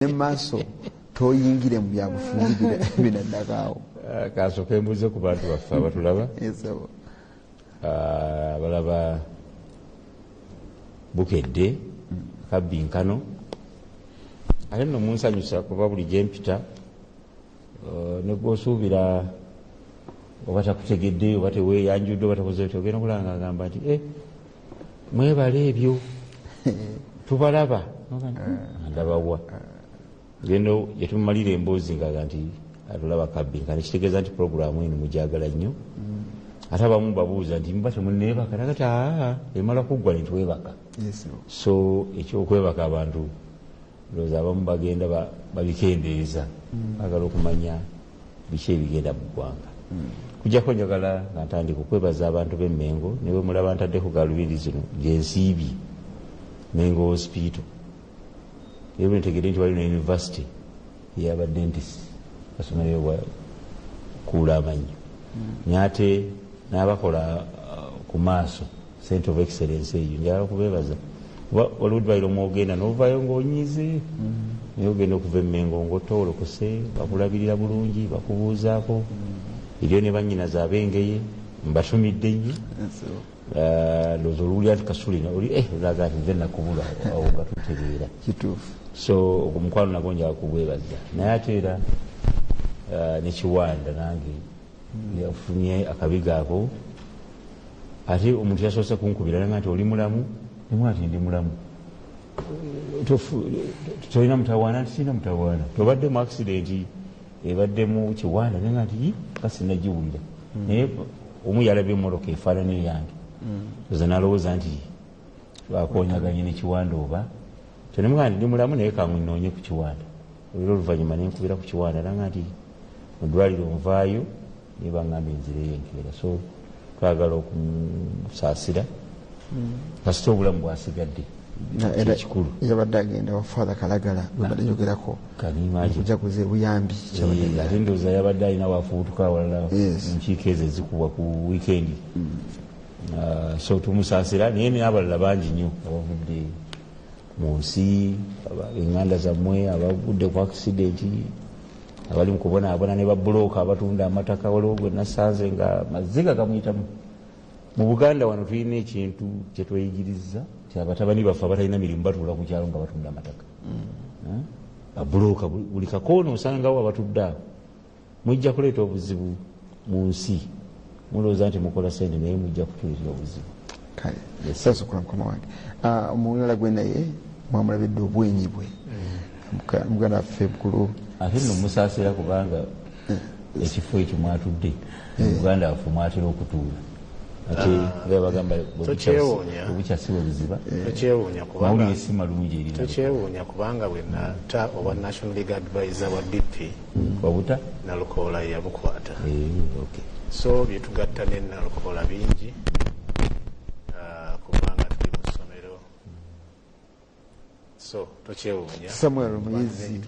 Ne maaso toyingire mu byabufuzi binaddakaawo. Kasooke mbuuze ku bantu baffe abatulaba. Esebo. Abalaba Bukedde Kabbinkano, ate nno munsanyusa kuba buli gyempita negwosuubira oba takutegedde oba teweeyanjudde oba takoze otya, ogenda okulaba nga agamba nti mwebale ebyo tubalaba. Ndabawa genda gyetumalira emboozi ngaga nti atulaba Kabbinkano, kitegeeza nti puroguramu eno mujagala nnyo. Ate abamu babuuza nti muba temuneebaka, nakati aa emala kuggwa netwebaka. So ekyokwebaka abantu ndowooza abamu bagenda babikendeeza, bagala okumanya biki ebigenda mu ggwanga. Kujjako njagala nga ntandika okwebaza abantu b'Emmengo, newe mulaba ntaddeko galubindi zino gyensiibye Mengo Hospital, era ntegedde nti waliwo ne university ey'abadentist basomerayo kuula amannyo, naye ate n'abakola ku maaso Center of Excellence eyo njagala okubeebaza kuba waliwo ddwaliro mwogenda n'ovaayo ng'onyize, naye ogenda okuva Emmengo ng'otoolokose, bakulabirira bulungi, bakubuuzaako. Eriyo ne bannyinaze ab'Engeye mbatumidde nnyo. Ndowooza oluwulira nti Kasuli oli olaga nti nze nakubula awo nga tutegeera. Kituufu. So omukwano nagwo njagala kubwebaza, naye ate era ne Kiwanda nange yafunye akabiga ako, ate omuntu yasoose kunkubira nanga nti oli mulamu, nemwa nti ndi mulamu, tolina mutawaana, nti sirina mutawaana, tobadde mu accident ebadde mu Kiwanda, nenga nti kasi nagiwulira, naye omu yalabye emmotoka efaanana eyange, oza nalowooza nti bakonyaganye ne Kiwanda oba kyonemugaa nti ndi mulamu, naye kannoonye ku Kiwanda. Oliro oluvannyuma nenkubira ku Kiwanda nanga nti mu ddwaliro nvaayo, naye baŋŋamba enzireyo enkeera. So twagala okumusaasira kasita obulamu bwasigadde kyekikulu. Yabadde agenda wa Father Kalagala bwebadde nyogerako okujaguza ebuyambi. Ate ndowooza yabadde alina wafubutuka awalala mu nkiiko ezo ezikubwa ku wiikendi. So tumusaasira, naye n'abalala bangi nnyo abavudde mu nsi, eŋŋanda zammwe abagudde ku accident, abali mu kubonaabona, ne babulooka abatunda amataka. Waliwo gwe nasanze nga maziga gamuyitamu. Mu Buganda wano tulina ekintu kyetweyigiriza nti abatabani baffe abatalina mirimu batuula ku kyalo nga batunda amataka. Babulooka buli kakoona osangawo abatudde awo. Mujja kuleeta obuzibu mu nsi, mulowooza nti mukola sente naye mujja kutuleetera obuzibu. Kale sasukula mukama wange. Omulala gwe naye mwamulabidde obwenyi bwe, muganda waffe mukulu. Ate nno musaasira kubanga ekifo ekyo mwatudde Muganda waffe mwatera okutuula, ate nga bagamba obukyasiba obuziba. Mawulire si malungi eri. Tokyewuunya kubanga bwe nata oba National League Advisor wa DP wabuta Nalukoola yabukwata. So byetugatta ne Nalukoola bingi kubanga tuli mu ssomero, so tokyewuunya. Samuel Muyizi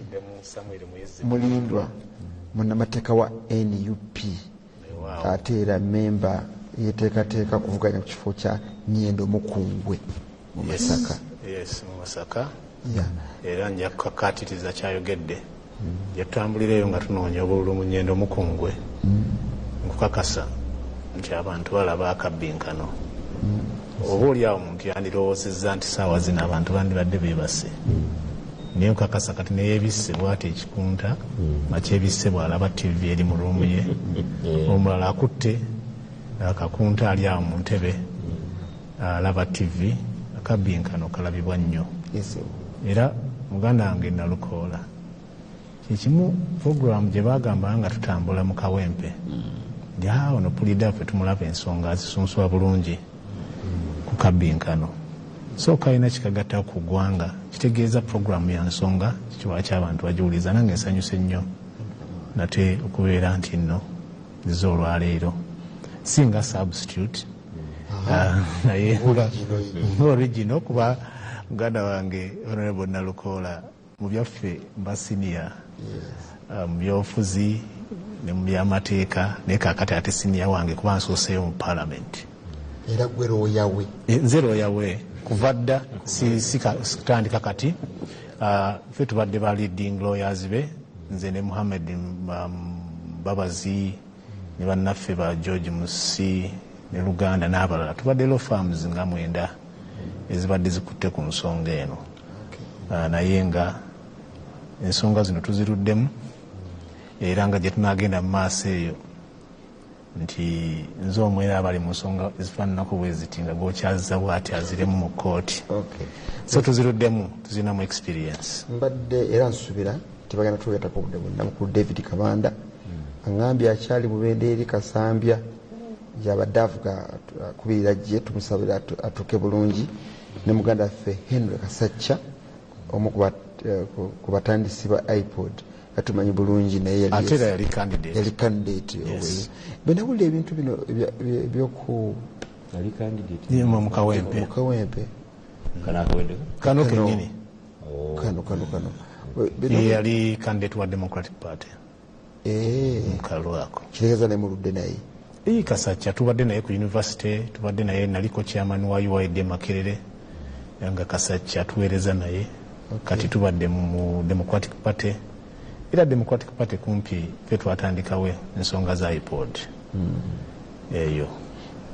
Mulindwa munnamateeka wa NUP, ate era memba yeteekateeka kuvuganya ku kifo kya Nyendo Mukungwe mu Masaka. Yes, mu Masaka. Era nja kukakkaatiriza kyayogedde. Yatambulireyo nga tunoonya obululu mu Nyendo Mukungwe. Nkukakasa nti abantu balaba akabbinkano. Oba oli awo omuntu yandirowoozezza nti saawa zino abantu bandibadde beebase. Naye nkukakasa kati neyeebisse bw'ati ekikunta nga kyebisse bw'alaba TV eri mu ruumu ye. Omulala akutte akakunta ali awo mu ntebe alaba TV, akabbinkano kalabibwa nnyo. Era muganda wange Nalukoola kyekimu puroguramu gye bagamba nga tutambula mu Kawempe nti ono pulida ffe tumulaba ensonga azisunsula bulungi ku kabbinkano, so kalina kikagatta ku ggwanga, kitegeeza puroguramu ya nsonga kikiwa ky'abantu bagiwuliriza. Nange nsanyuse nnyo nate okubeera nti nno nzize olwaleero singa substitute naye original, kuba muganda wange Honorable Nalukoola mu byaffe mba senior mu byobufuzi ne mu byamateeka, naye kaakati ate senior wange kuba nsooseeyo mu parliament. Era gwe looya we? Nze looya we kuva dda, sikutandika kati. Ffe tubadde ba leading lawyers be, nze ne Muhammad Mbabazi ne bannaffe ba George Musi ne Luganda n'abalala. Tubadde law firms nga 9 ezibadde zikutte ku nsonga eno. Naye nga ensonga zino tuziruddemu, era nga gye tunaagenda mu maaso eyo nti nze omwera abali mu nsonga ezifaananako bwe ziti nga gw'okyazza bw'ati aziremu mu kkooti. So tuziruddemu, tuzirinamu experience. Mbadde era nsuubira tebagenda tugatako obudde bwonna. Mukulu David Kabanda aŋŋambye akyali mubende eri Kasambya gyabadde avuga akubirira gye, tumusabira atuuke bulungi, ne muganda waffe Henry Kasacca omu ku batandisi ba iPod atumanyi bulungi, naye ate era yali candidate. Yali candidate. Yes. Bwe nawulira ebintu bino ebyoku Yali candidate. Ye mu Kawempe. Mu Kawempe. Kano akawempe? Kano kennyini. Kano. Ye yali candidate wa Democratic Party. Mu kalulu ako. Kitegeeza ne muludde naye. Kasacca tubadde naye ku university, tubadde naye, naliko chairman wa UYD Makerere, nga Kasacca tuweereza naye. Kati tubadde mu Democratic Party. Era Democratic Party kumpi ffe twatandikawo ensonga za iPod. Eyo.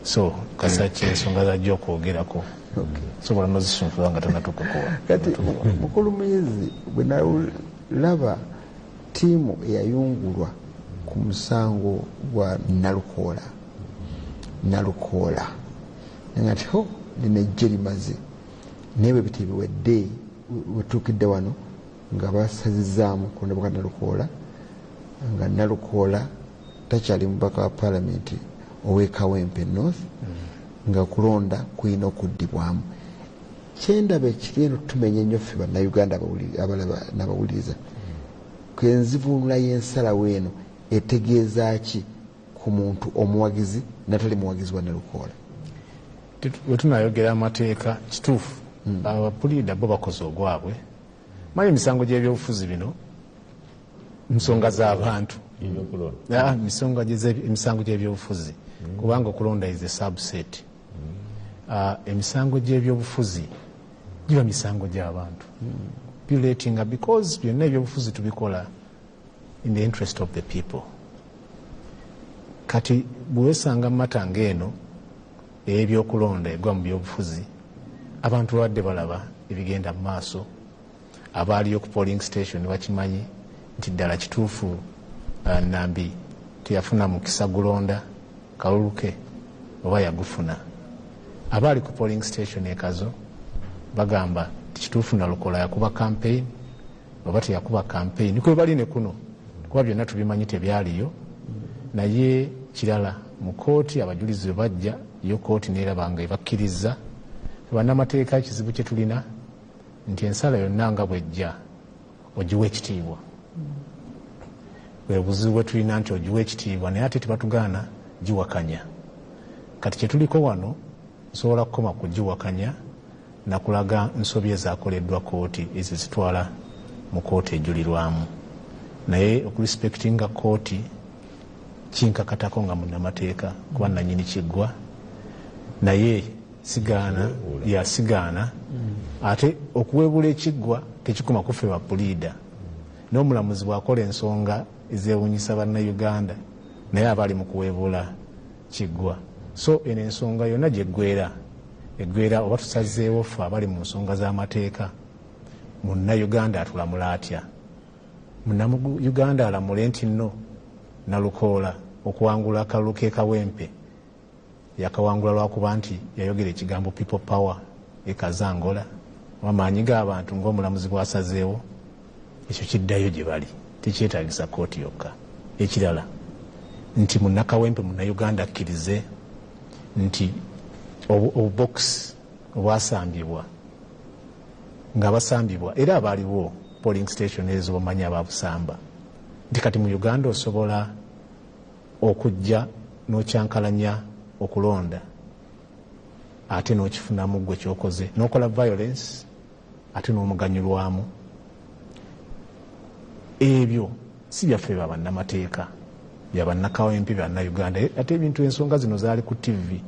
So Kasacca ensonga zajja okwogerako. Sobola n'ozisunsula nga tannatuuka kuwa. Kati mukulu Muyizi, bwe nalaba ttiimu eyayungulwa ku musango gwa Nalukoola, nga nti ho lino ejje limaze, naye bwe biti biwedde wetuukidde wano nga basazizaamu kulondebwa kwa Nalukoola, nga Nalukoola takyali mubaka wa paalamenti ow'e Kawempe North, nga kulonda kulina okuddibwamu. Kyendaba ekiri eno tumenya ennyo ffe bannayuganda abalaba n'abawuliriza, enzivuunula y'ensalawo eno etegeeza ki ku muntu omuwagizi n'atali muwagizi wa Nalukoola? Bwe tunayogera amateeka kituufu, abapuliida bo bakoze ogwabwe. Manyi emisango gy'ebyobufuzi bino nsonga z'abantu. Emisango gy'ebyobufuzi, kubanga okulonda is a subset. Emisango gy'ebyobufuzi giba misango gy'abantu. Relating because byonna ebyobufuzi tubikola in the interest of the people. Kati bwesanga mata ng'eno ey'ebyokulonda egwa mu byobufuzi, abantu babadde balaba ebigenda mu maaso, abaaliyo ku polling station bakimanyi nti ddala kituufu, Nambi teyafuna mukisa gulonda kalulu ke oba yagufuna. Abaali ku polling station e Kazo bagamba nti kituufu Nalukoola yakuba campaign oba teyakuba campaign. Kwe bali ne kuno kuba byonna tubimanyi tebyaliyo. Naye kirala mu kooti abajulizi bwe bajja, yo kooti neeraba nga ebakkiriza. Bannamateeka ekizibu kye tulina nti ensala yonna nga bw'ejja ogiwa ekitiibwa. Bwe buzibu bwe tulina nti ogiwa ekitiibwa, naye ate tebatugaana giwakanya. Kati kye tuliko wano nsobola kukoma kugiwakanya nakulaga nsobi ezaakoleddwa kooti ezizitwala mu kooti ejulirwamu. Naye okurespectinga kooti kinkakatako nga munnamateeka kuba nannyini kiggwa, naye sigaana yasigaana. Ate okuweebula ekiggwa tekikoma ku ffe bapuliida. N'omulamuzi bw'akola ensonga ezeewuunyisa bannayuganda, naye aba ali mu kuweebula kiggwa. So eno ensonga yonna gyeggwera eggwera oba tusazeewo ffe abali mu nsonga z'amateeka, munnayuganda atulamula atya? Munnayuganda alamule nti nno Nalukoola okuwangula akalulu k'e Kawempe yakawangula lwakuba nti yayogera ekigambo people power e Kazangola, amaanyi g'abantu ng'omulamuzi bw'asazeewo, ekyo kiddayo gye bali, tekyetaagisa kooti yokka. Ekirala nti munnakawempe munnayuganda akkirize nti obubokisi obwasambibwa nga basambibwa era abaaliwo polling station ezo bamanyi ababusamba, nti kati mu Uganda osobola okujja n'okyankalanya okulonda ate n'okifunamu gwe kyokoze n'okola violence ate n'omuganyulwamu. Ebyo si byaffe ba bannamateeka, bya bannakawempe, bannayuganda. Ate ebintu ensonga zino zaali ku TV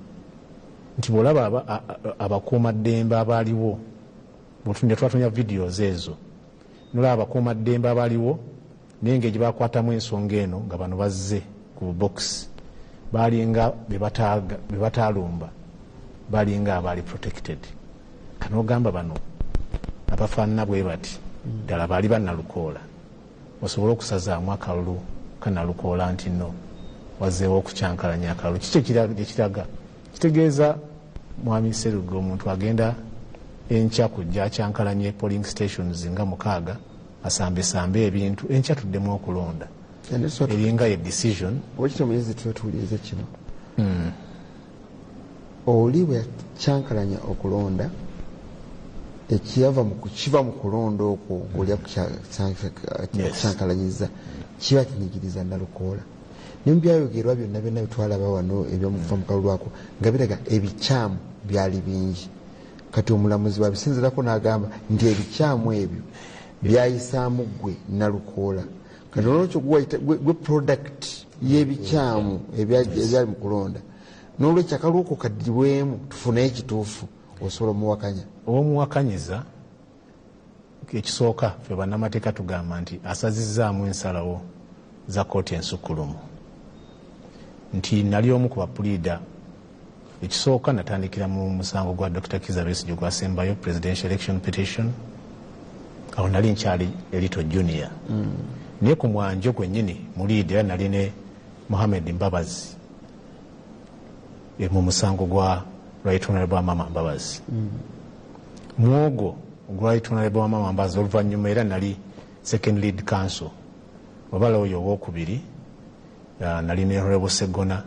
nti bw'olaba abakuumaddembe abaaliwo, bw'otunya twatunya videos ezo Nolaba abakuumaddembe abaliwo naye ngeri gye bakwatamu ensonga eno nga bano bazze ku bubokisi, balinga be bataalumba, balinga abaali protected. Kanogamba bano abafaanana bwe bati ddala baali bannalukoola, osobole okusazaamu akalulu kanalukoola nti no wazeewo okukyankalanya akalulu. Kiki ekiraga? Kitegeeza Mwami Seruga omuntu agenda enkya kujja akyankalanye polling stations nga 6, asambesambe ebintu, enkya tuddemu okulonda. Eringa ye decision. Okita muyezi tuwulirize kino. Oli bwe yakyankalanya okulonda, ekiyava kiva mu kulonda okwo ng'oli akukyankalanyiza kiba kinyigiriza Nalukoola. Ne mu byayogerwa byonna byonna bitwalaba wano ebyomukufa mu kalulu ako nga biraga ebikyamu byali bingi. Kati omulamuzi bwabisinzirako n'agamba nti ebikyamu ebyo byayisaamu ggwe Nalukoola. Kati olwekyo gwe product y'ebikyamu ebyali mu kulonda, n'olwekyo akalulu ko kaddibwemu tufune ekituufu. Osobola omuwakanya? Omuwakanyiza ekisooka ffe bannamateeka tugamba nti asazizzaamu ensalawo za kkooti ensukkulumu. Nti nali omu ku bapuliida. Ekisooka natandikira mu musango gwa Dr. Kizza Besigye gwasembayo, presidential election petition. Awo nali nkyali Elito Junior. Naye ku mwanjo gwennyini mu lead era nali ne Mohamed Mbabazi mu musango gwa Right Honorable Amama Mbabazi. Mwogo ogwa Right Honorable Amama Mbabazi oluvannyuma era nali second lead counsel wabala oyo owokubiri, nali ne Honorable Segona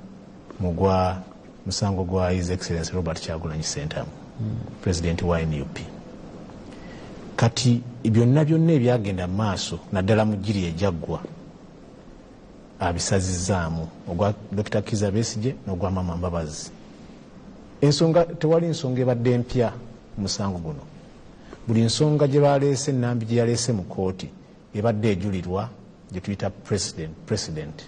mu gwa musango gwa His Excellency Robert Kyagulanyi Ssentamu, President wa NUP. Kati byonna byonna ebyagenda mu maaso naddala mu giri ejaggwa abisazizzaamu ogwa Dr. Kizza Besigye n'ogwa Mama Mbabazi. Ensonga tewali nsonga ebadde empya mu musango guno. Buli nsonga gye baleese, ennambi gye yaleese mu kkooti ebadde ejulirwa gye tuyita president.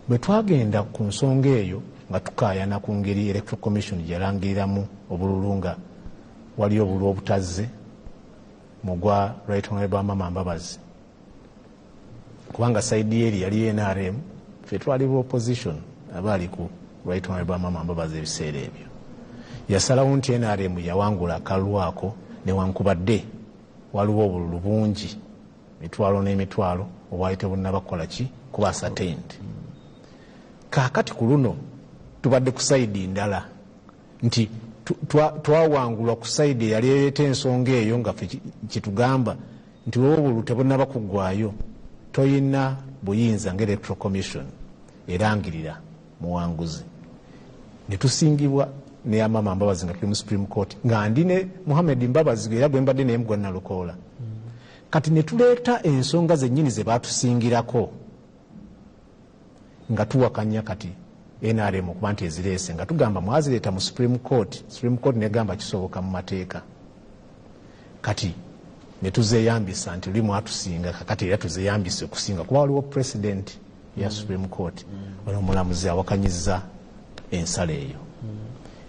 Bwe twagenda ku nsonga eyo nga tukaayana ku ngeri Electoral Commission gye yalangiriramu obululu nga waliyo obululu obutazze mu gwa Right Honorable Amama Mbabazi, kubanga side eri yali NRM, ffe twali opposition abaali ku Right Honorable Amama Mbabazi ebiseera ebyo. Yasalawo nti NRM yawangula akalulu ako newankubadde waliwo obululu bungi mitwalo n'emitwalo obwali tebunnaba kukola ki kuba ascertained. Kaakati ku luno tubadde ku sayidi ndala nti twawangulwa ku sayidi eyali ereeta ensonga eyo nga ffe kyetugamba nti wowe obululu tebunnaba kuggwayo toyina buyinza nga Electoral Commission erangirira muwanguzi. Ne tusingibwa ne Amama Mbabazi nga tuli mu Supreme Court nga ndi ne Mohamed Mbabazi era gwe mbadde naye mugwa Nalukoola. Kati ne tuleeta ensonga zennyini ze baatusingirako nga tuwakanya kati NRM okuba nti ezireese, nga tugamba mwazireeta mu Supreme Court, Supreme Court negamba kisoboka mu mateeka. Kati ne tuzeeyambisa nti luli mwatusinga, kakati era tuzeeyambise okusinga kuba waliwo president ya Supreme Court. Ono omulamuzi awakanyizza ensala eyo.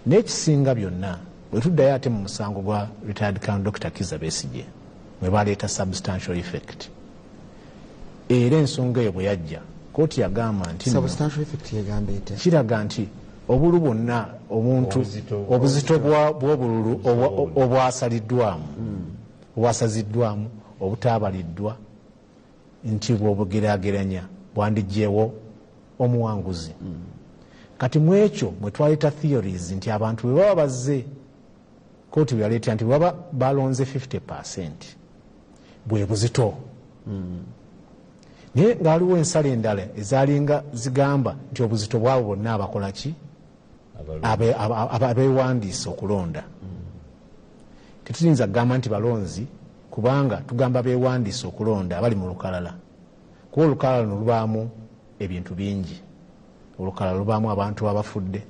N'ekisinga byonna bwe tuddayo ate mu musango gwa retired Colonel Dr. Kizza Besigye mwe baleeta substantial effect, era ensonga eyo bwe yajja kooti yagamba nti substantial effect yagamba etya? Kiraga nti obululu bwonna omuntu obuzito bw'obululu obwasaliddwamu obwasaziddwamu obutaabaliddwa nti bw'obugeraageranya bwandiggyewo omuwanguzi. Kati mu ekyo mwe twaleeta theories nti abantu bwe baba bazze, kooti bwe yaleeta nti bwe baba balonze 50% bwe buzito. Naye nga waliwo ensala endala ezaalinga zigamba nti obuzito bwabo bonna abakola ki abeewandiisa okulonda. Tetuyinza kugamba nti balonzi kubanga tugamba beewandiisa okulonda abali mu lukalala, kuba olukalala luno lubaamu ebintu bingi. Olukalala lubaamu abantu abafudde,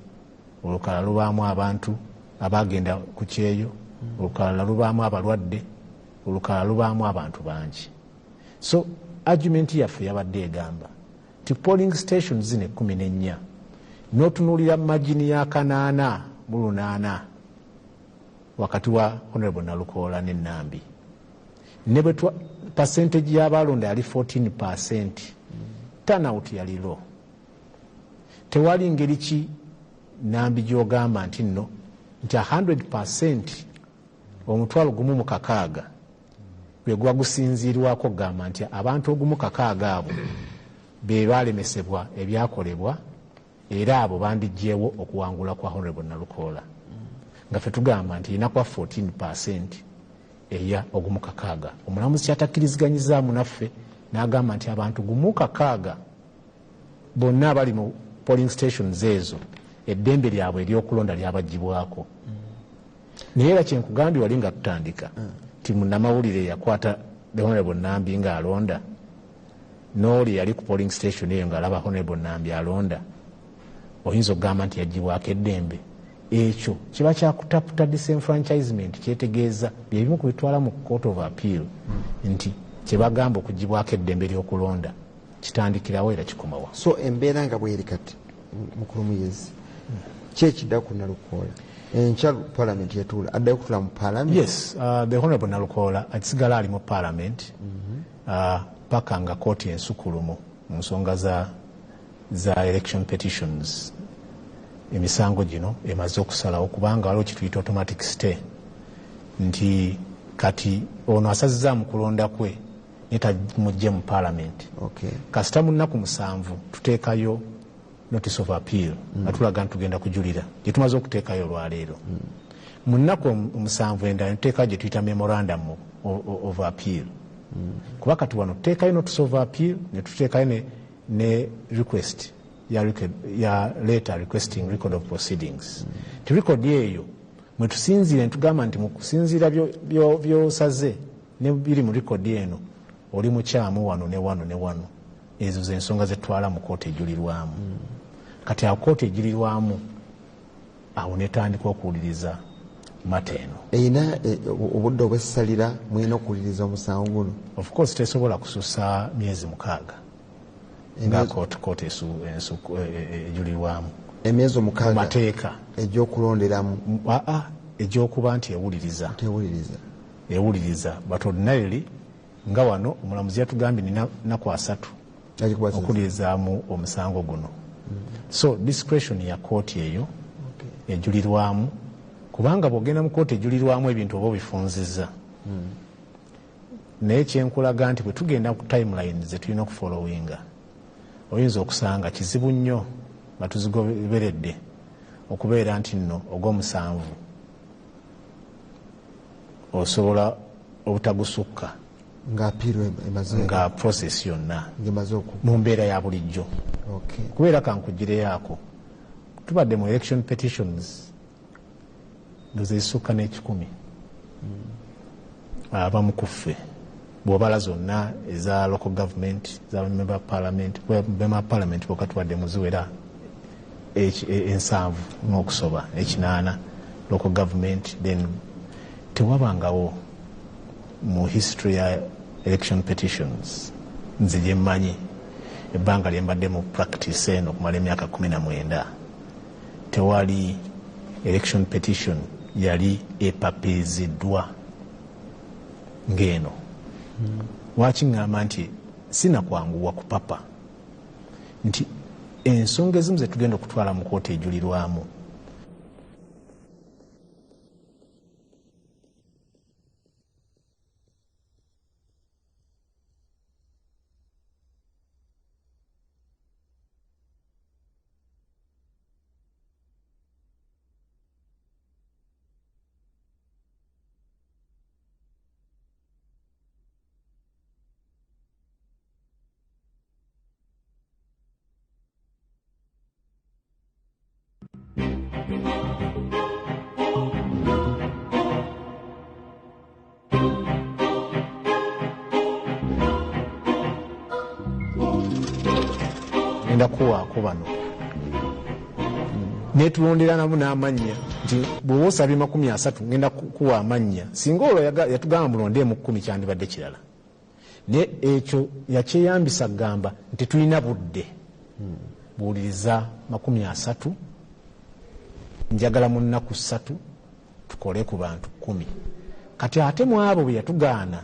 olukalala lubaamu abantu abagenda ku kyeyo, olukalala lubaamu abalwadde, olukalala lubaamu abantu bangi. So argument yaffe yabadde egamba nti polling stations zino 14 n'otunuulira margin ya 808 wakati wa Honorable Nalukoola ne Nambi, Ne bwe percentage y'abalonda yali 14%, turnout yali low. Tewali ngeri ki Nambi gy'ogamba nti nno nti 100% 1,060 gwe gwa gusinziirwako okugamba nti abantu 1,060 abo be baalemesebwa ebyakolebwa, era abo bandiggyewo okuwangula kwa Honorable Nalukoola. Nga ffe tugamba nti erina kuba 14% eya 1,060. Omulamuzi kyatakkiriziganyizaamu naffe n'agamba nti abantu 1,060 bonna abali mu polling stations ezo eddembe lyabwe ery'okulonda lyabaggyibwako. Naye era kyenkugambye wali nga tutandika nti munnamawulire yakwata the Honorable Nambi ng'alonda, n'oli yali ku polling station eyo ng'alaba Honorable Nambi alonda, oyinza okugamba nti yaggyibwako eddembe. Ekyo kiba kyakutaputa disenfranchisement, kyetegeeza byebimu ku bitwala mu Court of Appeal nti kyebagamba okuggyibwako eddembe ly'okulonda kitandikirawo era kikomawa. So embeera nga bweri kati, mukulu Muyezi, ki ekidda ku Nalukoola? Enkya parliament yatuula, addayo okutula mu parliament? Yes, the Honorable Nalukoola akisigala ali mu parliament paka nga kooti ensukulumu mu nsonga za election petitions emisango gino emaze okusalawo, kubanga waliwo kituyita automatic stay nti kati ono asazizza mu kulonda kwe naye tamujje mu parliament. Kasita mu nnaku 7 tuteekayo notice of appeal nga tulaga nti tugenda kujulira gye tumaze okuteekayo olwaleero. Mu nnaku 7 endala tuteekayo gye tuyita memorandum of appeal. Kuba kati wano tuteekayo notice of appeal ne tuteekayo ne request ya letter requesting record of proceedings. Ti record eyo mwe tusinziire ntugamba nti mu kusinziira by'osaze ne biri mu record eno oli mukyamu wano ne wano ne wano. Ezo ze ensonga zetwala mu kooti ejulirwamu. Kati awo kooti ejulirwamu awo netandika okuwuliriza mata eno. Erina obudde obwessalira mulina okuwuliriza omusango guno? Of course tesobola kususa myezi 6 nga kooti ejulirwamu. Emyezi 6 mateeka egy'okulonderamu? Egy'okuba nti ewuliriza. Ewuliriza, but ordinarily nga wano omulamuzi yatugambye nina nnaku 3 okuwulirizaamu omusango guno. So discretion ya kooti eyo ejulirwamu, kubanga bw'ogenda mu kooti ejulirwamu ebintu oba obifunzizza. Naye kyenkulaga nti bwe tugenda ku timelines ze tulina okufollowinga, oyinza okusanga kizibu nnyo nga tuzigoberedde okubeera nti nno ogw'omusanvu osobola obutagusukka nga appeal emaze, nga process yonna mu mbeera ya bulijjo. Kubeera kankugireyo tubadde mu election petitions ndoza ezisukka n'100 abamu ku ffe bw'obala zonna eza local government, za member parliament, member parliament bokka tubadde muziwera 7 n'okusoba 8 local government. Then tewabangawo mu history ya election petitions nze gye mmanyi ebbanga lye mbadde mu practice eno okumala emyaka 19, tewali election petition yali epapiziddwa ng'eno. Lwaki ŋŋamba nti sinakwanguwa kupapa nti ensonga ezimu ze tugenda okutwala mu kooti ejulirwamu ngenda kuwaako bano netulondera namu n'amannya nti bw'oba osabye 30 ngenda kuwa amannya. Singa olwo yatugamba mulondeemu 10 kyandibadde kirala, naye ekyo yakyeyambisa kugamba nti tulina budde buwuliriza 30, njagala mu nnaku 3 tukole ku bantu 10. Kati ate mu abo bwe yatugaana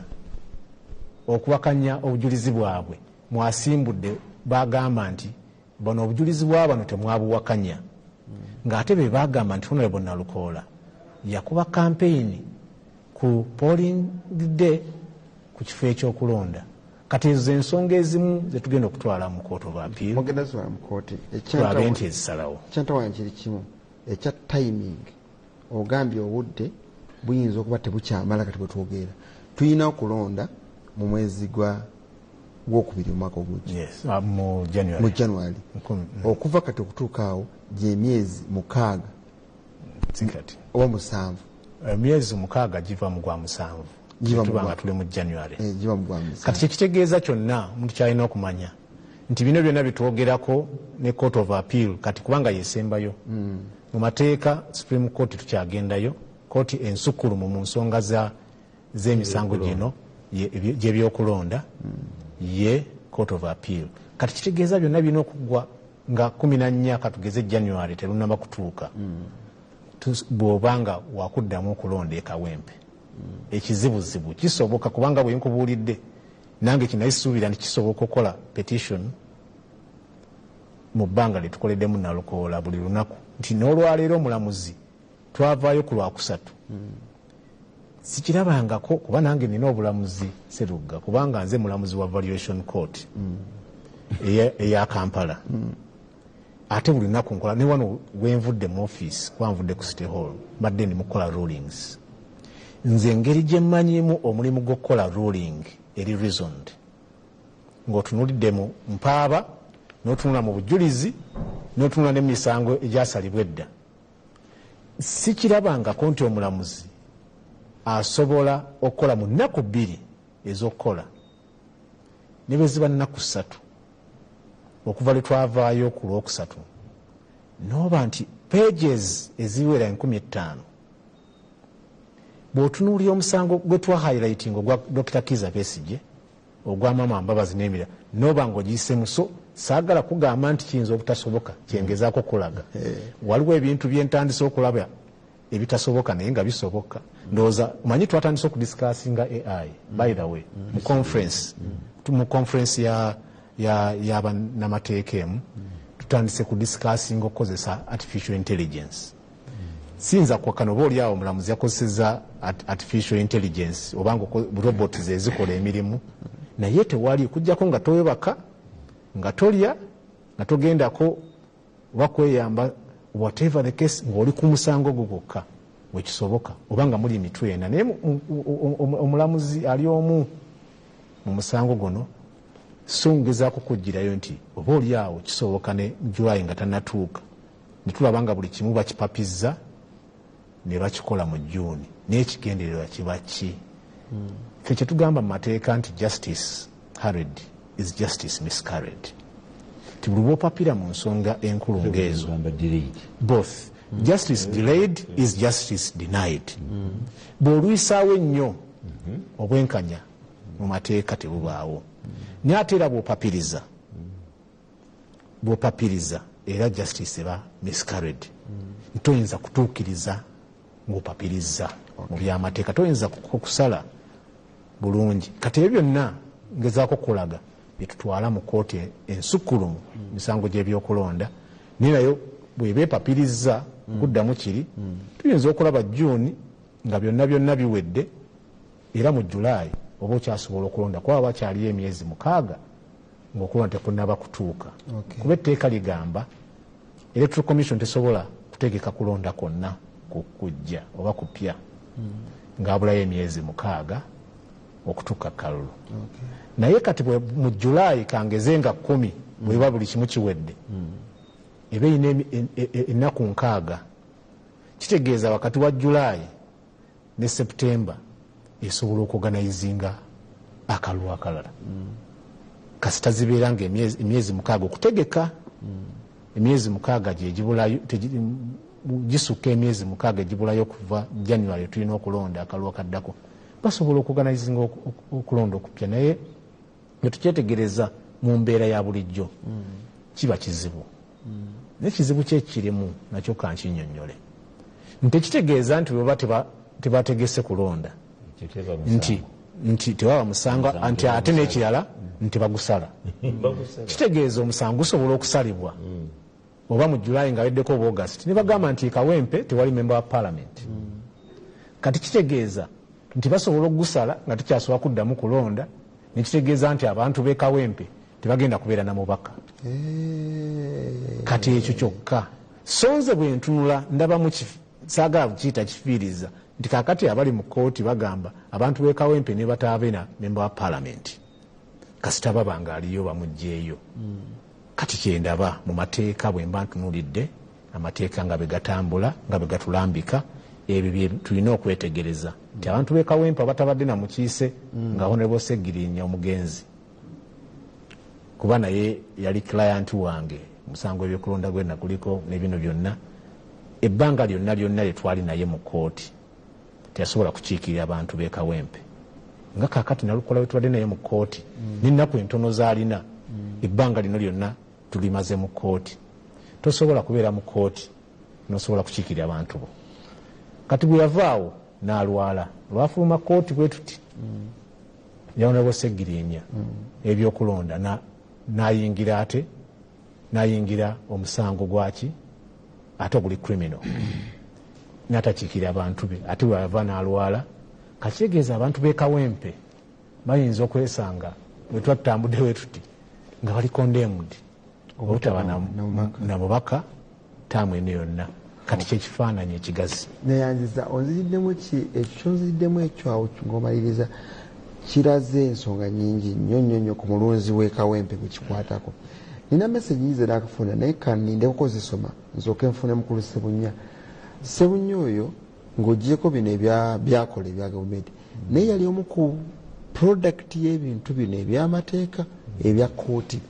okuwakanya obujulizi bwabwe mwasimbudde bagamba nti bano obujulizi bwa bano temwabuwakanya, ng'ate be bagamba nti Honorable Nalukoola yakuba campaign ku polling day ku kifo ekyokulonda. Kati ezo ensonga ezimu zetugenda okutwala mu court of appeal. Mugenda zitwala mu kooti. Tulabe nti ezisalawo. Ekyantawanya kiri kimu ekya timing. Ogambye obudde buyinza okuba tebukyamala. Kati bwetwogerera tulina okulonda mu mwezi gwa gwokubiri omwaka ogujja. Yes, mu January. Mu January. Okuva kati okutuuka awo gyemyezi 6 Sikati. oba 7. Emyezi 6 giva mu gwa 7. Giva mu Tuba gwa nga tuli mu January. Giva mu gwa 7. Kati kyekitegeeza kyonna omuntu kyalina okumanya nti bino byonna bitwogerako ne Court of Appeal kati kubanga yesembayo. Mu mateeka Supreme Court tukyagendayo, kooti ensukkulumu mu nsonga z'emisango gino gy'ebyokulonda ye Court of Appeal. Kati kitegeeza byonna birina okuggwa nga 14 katugeze January terunnaba kutuuka. Bw'obanga wakuddamu okulonda e Kawempe. Ekizibuzibu kisoboka kubanga bwe nkubuulidde nange kinayisuubira nti kisoboka okukola petition mu bbanga lye tukoleddemu Nalukoola buli lunaku, nti n'olwaleero omulamuzi twavaayo ku Lwakusatu. Sikirabangako kuba nange nina obulamuzi Serugga, kubanga nze mulamuzi wa Valuation Court eya Kampala. Ate buli lunaku nkola ne wano wenvudde mu office, kuba nvudde ku City Hall, mbadde ndi mu kukola rulings. Nze engeri gye mmanyiimu omulimu gw'okukola ruling eri reasoned, ng'otunuulidde mu mpaaba, n'otunula mu bujulizi, n'otunula n'emisango egyasalibwa edda, sikirabangako nti omulamuzi asobola okukola mu nnaku 2 ez'okukola ne bwe ziba nnaku 3 okuva lwe twavaayo ku Lwokusatu, n'oba nti pages eziwera 5,000. Bw'otunuulira omusango gwe twa highlighting ogwa Dr. Kizza Besigye, ogwa Mama Mbabazi n'emirala, n'oba ng'ogiyiseemu. So saagala kugamba nti kiyinza obutasoboka, kyengezaako kulaga. Waliwo ebintu bye ntandise okulaba ebitasoboka naye nga bisoboka. Ndowooza omanyi twatandise okudiscussinga AI, by the way, mu conference, mu conference ya bannamateeka emu, tutandise kudiscussinga okukozesa artificial intelligence. Siyinza kuwakana oba oli awo omulamuzi yakozesezza artificial intelligence oba nga robots ezikola emirimu, naye tewali kujjako nga towebaka, nga tolya, nga togendako oba kweyamba, whatever the case, ng'oli ku musango gwo gwokka wekisoboka, oba nga muli emitwe ena. Naye omulamuzi ali omu mu musango guno, so ngezaako kugirayo nti oba oli awo kisoboka ne July nga tannatuuka, ne tulaba nga buli kimu bakipapizza ne bakikola mu June, n'ekigendererwa kiba ki? Ffe kye tugamba mu mateeka nti justice hurried is justice miscarried. Nti buli bw'opapira mu nsonga enkulu ng'ezo, Gamba delayed. Both. Justice delayed is justice denied. Bw'olwisaawo ennyo obwenkanya mu mateeka tebubaawo. Naye ate era bw'opapiriza era justice eba miscarried. Toyinza kutuukiriza ng'opapiriza mu byamateeka, toyinza kusala bulungi. Kati ebyo byonna ngezaako kulaga byetutwala mu kooti ensukkulumu misango gy'ebyokulonda, naye nayo bw'eba epapiriza kuddamu kiri, tuyinza okulaba June nga byonna byonna biwedde, era mu July oba okyasobola okulonda, kuba wakyaliyo emyezi 6 ng'okulonda tekunnaba kutuuka. Kuba etteeka ligamba Electoral Commission tesobola kutegeka kulonda kwonna kujja oba kupya ng'abulayo emyezi 6 okutuuka kalulu. Naye kati mu July kangeze nga 10 bweba buli kimu kiwedde, eba erina ennaku 6, kitegeeza wakati wa July ne September esobola okuorganizinga akalulu akalala. Kasita zibeera nga emyezi 6 okutegeka, emyezi 6 gyegibulayo, gisukka emyezi 6 egibulayo okuva January tulina okulonda akalulu akaddako, basobola okuorganizinga okulonda okupya. Naye ne tukyetegereza mu mbeera ya bulijjo kiba kizibu. Naye ekizibu kye kirimu nakyo kankinnyonnyole nti tekitegeeza nti bwe baba tebategese kulonda Ekyo teba musango. nti Nti tewaba musango, nti ate n'ekirala nti bagusala. Kitegeeza omusango gusobola okusalibwa oba mu July nga weddeko oba August, ne bagamba nti Kawempe tewali member wa parliament. Kati kitegeeza nti basobola okugusala nga tekyasobola kuddamu kulonda, nekitegeeza nti abantu b'e Kawempe tebagenda kubeera na mubaka. Kati ekyo kyokka so nze bwe ntunula ndabamu saagala kiyita kifiiriza nti kaakati abali mu kkooti bagamba abantu b'e Kawempe ne bataabe na member wa parliament, kasita baba nga aliyo bamuggyeeyo. Kati kyendaba mu mateeka bwe mba ntunuulidde amateeka nga bwe gatambula, nga bwe gatulambika, ebyo bye tulina okwetegereza nti abantu b'e Kawempe abatabadde na mukiise nga Honorable Ssegirinya omugenzi, kuba naye yali client wange musango ebyokulonda gwe nakuliko n'ebino byonna, ebbanga lyonna lyonna lye twali naye mu kkooti teyasobola kukiikirira abantu b'e Kawempe. Nga kaakati Nalukoola bwe tubadde naye mu kkooti n'ennaku entono z'alina, ebbanga lino lyonna tulimaze mu kkooti. Tosobola kubeera mu kkooti n'osobola kukiikirira abantu bo. Kati bwe yavaawo n'alwala, lwafuluma kkooti bwe tuti Honorable Ssegirinya ebyokulonda n'ayingira ate n'ayingira omusango gwaki ate oguli criminal, n'atakiikirira abantu be. Ate bwe yava n'alwala, kakitegeeza abantu b'e Kawempe bayinza okwesanga bwe twatambudde bwe tuti nga bali condemned obutaba na mubaka taamu eno yonna. Kati kyekifaananyi ekigazi. Neyanziza onziziddemu ki ekyo kyonziziddemu ekyo awo ng'omaliriza kiraze ensonga nyingi nnyo nnyo nnyo ku mulunzi w'e Kawempe gwe kikwatako. Nina message nyingi zenaakafuna, naye kaninde kukozesoma nsooke nfune mukulu Ssebunya. Ssebunya oyo ng'ogyeko bino byakola ebya gavumenti, naye yali omu ku product y'ebintu bino ebyamateeka ebya kkooti.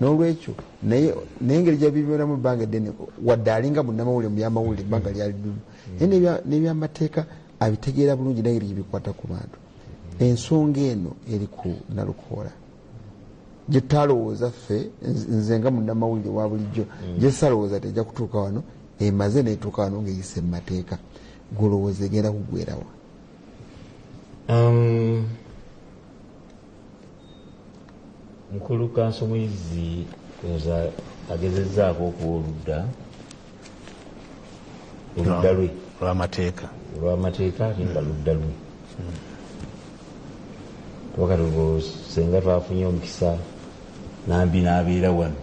N'olwekyo naye engeri gyabibeeramu ebbanga eddene, wadde alinga munnamawulire mu byamawulire ebbanga lyali ddumu, naye n'ebyamateeka abitegeera bulungi n'engeri gyebikwata ku bantu. Ensonga eno eri ku Nalukoola gye tutalowooza ffe, nze nga munnamawulire wa bulijjo gye salowooza tejja kutuuka wano, emaze n'etuuka wano ng'eyise mu mateeka. Golowooza egenda kuggwerawa? Mukulu Kanso Muyizi oza agezezzaako okuwa oludda lwe olw'amateeka, ate nga ludda lwe. Wakati senga twafunye omukisa Nambi n'abeera wano,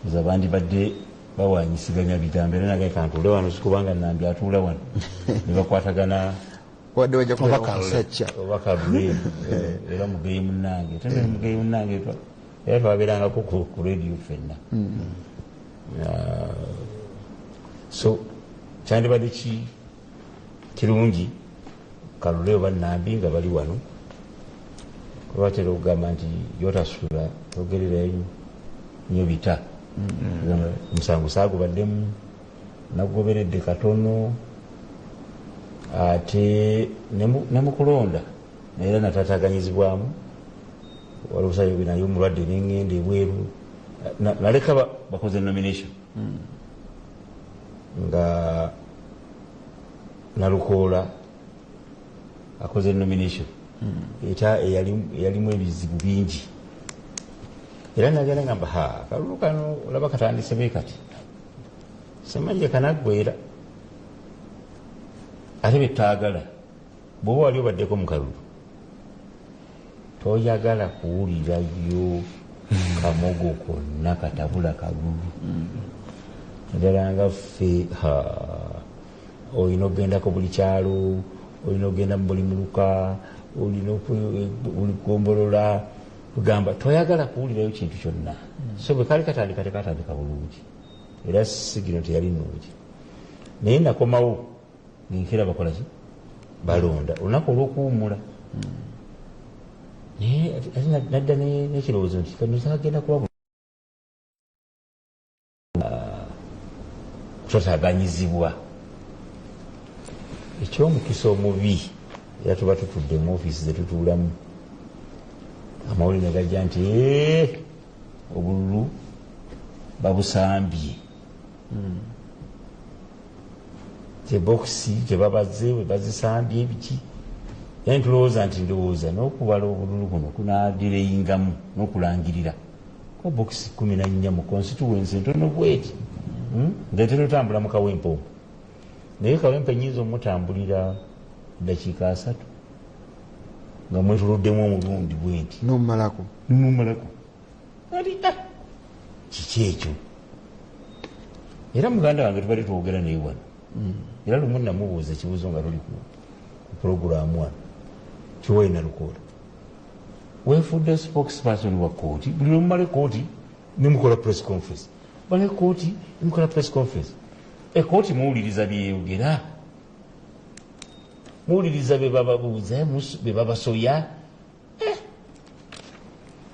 oza bandibadde bawanyisiganya bigambo, era nagaye kantuule wano sikubanga Nambi atuula wano ne bakwatagana wadde wajja kubeera okusajja oba Kalule era mugeyi munnange, ate mugeyi munnange era twabeerangako ku radio ffenna. So kyandibadde kirungi Kalule oba Nambi nga bali wano, kuba batera okugamba nti yotasula togererayo nnyo bita. Omusango saagubaddemu, nagugoberedde katono, ate ne mu kulonda era nataataganyizibwamu. Waliwo omusajja naye omulwadde neŋŋenda ebweru, naleka bakoze nomination nga Nalukoola akoze nomination eta eyalimu ebizibu bingi, era nagenda ngamba ha kalulu kano olaba katandise bwe kati, simanyi kanaggwera ate betaagala. Bw'oba wali obaddeko mu kalulu toyagala kuwulirayo kamogo konna katabula kalulu, naddala nga ffe olina okugendako buli kyalo, olina okugenda mu buli muluka, olina buli gombolola, kugamba toyagala kuwulirayo kintu kyonna. So bwe kaali katandika tekatandika bulungi, era sigino teyali nnungi, naye nakomawo ngenkera bakola ki, balonda olunaku olw'okuwummula. Naye ate nadda n'ekirowoozo nti kano kagenda kuba kutataaganyizibwa. Ekyomukisa omubi era tuba tutudde mu ofiisi ze tutuulamu, amawulire ne gajja nti obululu babusambye, tebokisi tebabaze bwe bazisambye biki. Era ntulowooza nti ndowooza n'okubala obululu kuno kunadireyingamu n'okulangirira ko bokisi 14 mu constituency entono bweti, Nze ntera otambula mu Kawempe omwo, naye Kawempe nnyinza omutambulira ddakiika 3 nga mwetoloddemu omulundi bwenti. N'omumalako. N'omumalako. Ati, kiki ekyo? Era muganda wange tubadde twogera naye wano. Era lumu namubuuza ekibuuzo nga tuli ku pulogulaamu wano. Kiwayi Nalukoola, weefudde spokesperson wa kooti, buli lwemumala ekooti ne mukola press conference. Mala ekooti ne mukola press conference. Ekooti muwuliriza byeyogera, muwuliriza bye bababuuza, bye babasoya.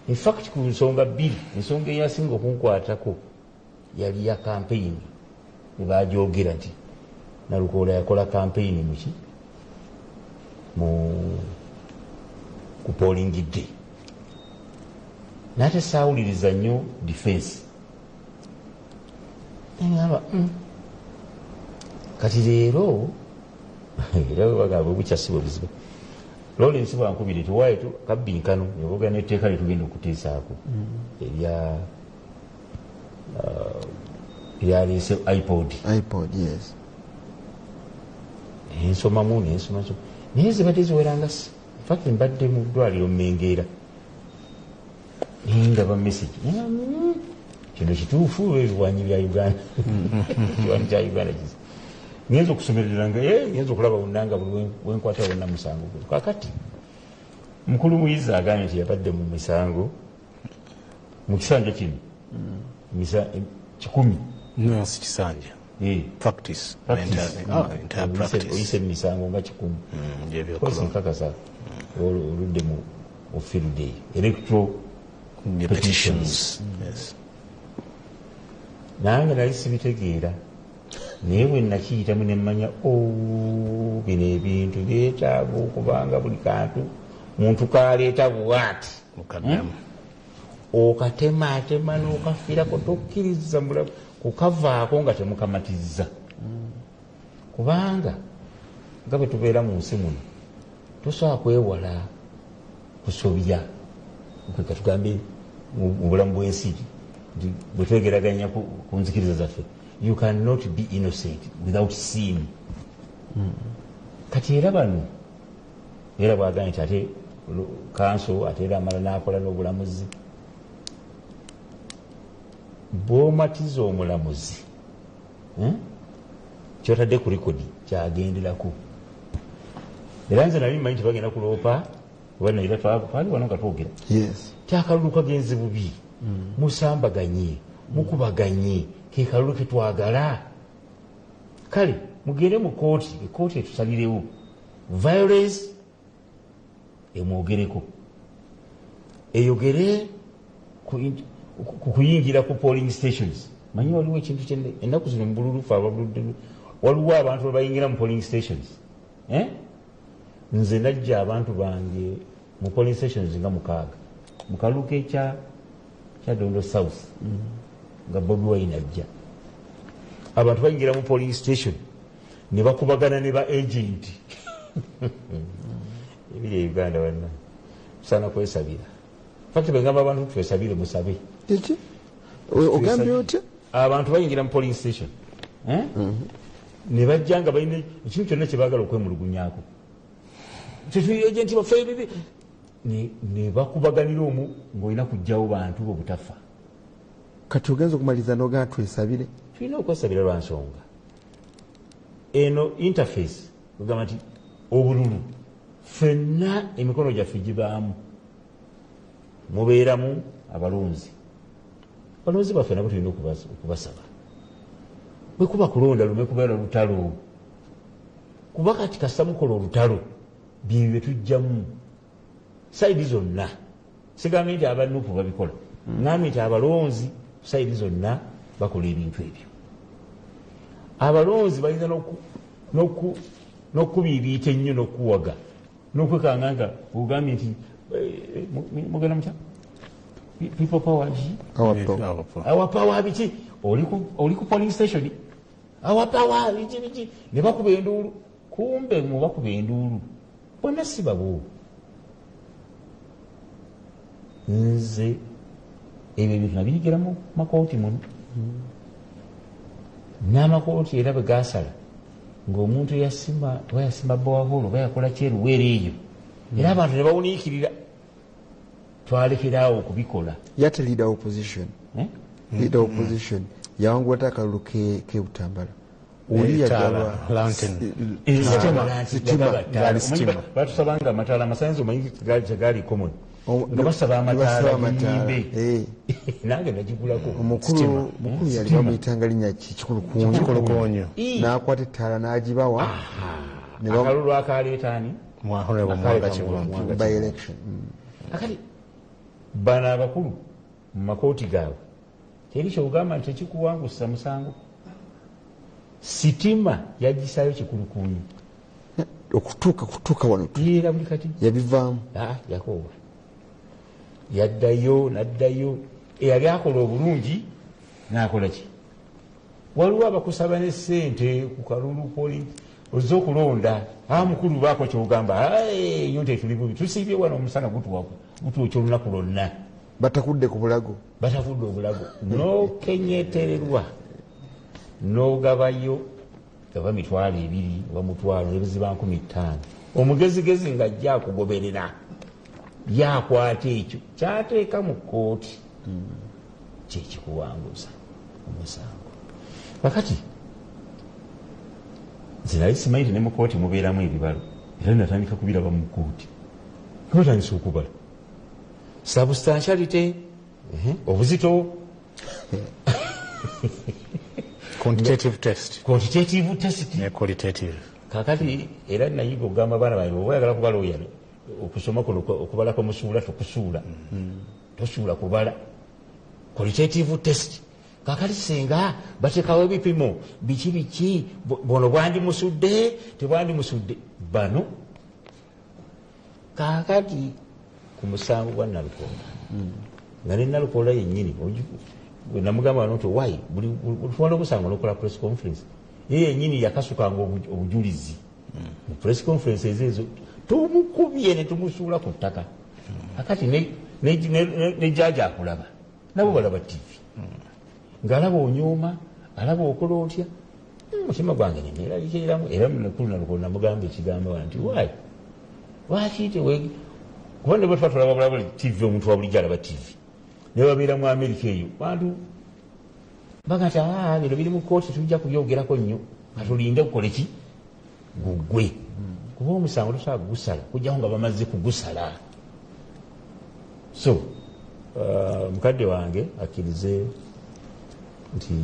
In fact, ku nsonga bbiri, ensonga eyasinga okunkwatako yali ya campaign. Ne bagyogera nti Nalukoola yakola campaign muki mu ku polling day, n'ate saawuliriza nnyo defense. Neŋŋamba, kati leero era bwe bagamba bukya si bwe buziba. Lawrence bwankubire tiwaayi kabbinkano ne boogera n'etteeka lye tugenda okuteesaako erya eryaleese IPOD. IPOD, yes. Nensomamu, nensoma, naye zibadde ziweranga in fact mbadde mu ddwaliro Mengeera, nendaba message. Kino kituufu, ebiwanyi bya Uganda, ekiwanyi kya Uganda kizi ngenza okusomerera nga ngenza okulaba wonna nga buli wenkwata wonna musango guno. Kakati mukulu Muyizi agambye nti yabadde mu misango mu kisanja kino 100. No, si kisanja. Practice. Practice. Entire practice. Oyise emisango nga 100. Gyebyokulola. Kosi nkakasa oludde mu field eyo electoral The petitions. Yes. Nange nali sibitegeera, naye bwe nakiyitamu ne mmanya, "Oh, bino ebintu byetaaga okubanga buli kantu muntu kaleeta bwati Mukaddamu. Okatematema n'okafiirako, tokkiriza mulamu kukavaako nga temukamatizza, kubanga nga bwe tubeera mu nsi muno tosobola kwewala kusobya. Ka tugambe mu bulamu bw'ensi nti bwe twegeraganya ku nzikiriza zaffe, you cannot be innocent without sin. Kati era bano era bwagambye nti ate kanso, ate era amala n'akola n'obulamuzi, bw'omatiza omulamuzi, kyotadde ku record kyagenderako. Era nze nali mmanyi nti bagenda kuloopa, oba naira twali wano nga twogera kyakalulu kagenze bubi, musambaganye, mukubaganye, ke kalulu ketwagala. Kale mugende mu kooti, ekooti etusalirewo violence, emwogereko, eyogere ku kuyingira ku polling stations. Manyi waliwo ekintu kyenne ennaku zino mu bululu, fe ababuludde, waliwo abantu abayingira mu polling stations, eh? Nze najja abantu bange mu polling stations nga 6 mu kalulu kekya Kyadondo South nga Bobi Wine ajja. Abantu bayingira mu polling station ne bakubagana ne ba agent. Ebiri e Uganda, banna, tusaana kwesabira. Fact, bwegamba abantu twesabire, musabe. Kiki? Ogambye otya? Abantu bayingira mu polling station, eh? Ne bajja nga balina ekintu kyonna kyebaagala okwemulugunyako, tetuli agent baffe bibi, ne bakubaganira omwo ng'olina kugjawo bantu bo butafa. Kati ogenza okumaliriza n'ogamba twesabire. Tulina okwesabira lwa nsonga eno interface ogamba nti obululu ffenna emikono gyaffe gibaamu, mubeeramu abalonzi. Abalonzi baffe nabo tulina okubasaba, bwe kuba kulonda lume kubeera lutalo, kuba kati kasita mukola olutalo byebyo bye tujjamu side zonna. Sigambye nti aba NUP babikola, ngambye nti abalonzi side zonna bakola ebintu ebyo. Abalonzi bayinza n'okubiibiita ennyo n'okuwaga n'okwekanga nga ogambye nti mugenda mutya, people power ki? Our power. Our power. Our power biki, oli ku polling station, our power biki biki, ne bakuba enduulu, kumbe mu bakuba enduulu. Bonna si babo. Nze ebyo ebintu nabiyigira mu makooti muno. N'amakooti era bwe gasala ng'omuntu yasima oba yasima borehole oba yakola kyeruweero eyo, era abantu ne bawuniikirira, twalekeraawo okubikola. Yate leader opposition. Eh? Leader opposition yawangula ate akalulu ke Butambala. Oli yagaba sitima. Batusabanga amataala, amasanyizo omanyi tegaali common, nga basaba amataala giyimbe, nange nagigulako. Omukulu mukulu yali bamuyitanga linnya ki? Kikulukunyu. N'akwata ettaala n'agibawa. Akalulu akaleeta ani? Honorable Muwanga Kivumbi. By election. Akati bano abakulu mu makooti gaabwe teri kyogamba nti tekikuwangusa musango. Sitima yagisayo Kikulukunyu. Okutuuka kutuuka wano era buli kati yabivaamu. Yakoowa, yaddayo naddayo. Eyali akola obulungi nakola ki? Waliwo abakusaba ne sente ku kalulu poli ozze okulonda, mukulu baako kyogamba yo nti tuli bubi, tusiibye wano omusana gutwokya olunaku lwonna. Batakudde ku bulago. Batakudde obulago, nokenyetererwa nogabayo gaba 20,000 oba 100,000 ebiziba 5,000. Omugezigezi ng'ajja akugoberera, yakwata ekyo kyateeka mu kkooti kyekikuwanguza omusango. Kakati nze nali simanyi nti ne mu kkooti mubeeramu ebibalo, era natandika kubiraba mu kkooti nga batandise okubala substantiality, obuzito, quantitative test. Quantitative test ne qualitative. Kakati era nayiga okugamba abaana bange, oba oyagala kuba lawyer, okusoma kuno okubala kwemusuula tokusuula, tosuula kubala qualitative test. Kakati singa bateekawo ebipimo biki biki, bono bwandimusudde tebwandimusudde bano. Kakati ku musango gwa Nalukoola, nga ne Nalukoola yennyini namugamba wano nti why buli tumala omusango nokola press conference, ye yennyini yakasukanga obujulizi mu press conference ezo, tumukubye ne tumusuula ku ttaka. Kakati ne jaaja akulaba, nabo balaba TV, ng'alaba onyooma, alaba okola otya. Mutima gwange neneeralikiriramu. Era mukulu Nalukoola namugamba ekigambo wano nti why lwaki tewe, kuba ne bwe tuba tulaba bulaba TV, omuntu wa bulijjo alaba TV, ne babeera mu Amerika eyo bantu baga nti bino biri mu kkooti, tujja kubyogerako nnyo, katulinde kukole ki gugwe, kuba omusango tosobola kugusala kujjaho nga bamaze kugusala. So mukadde wange akkirize nti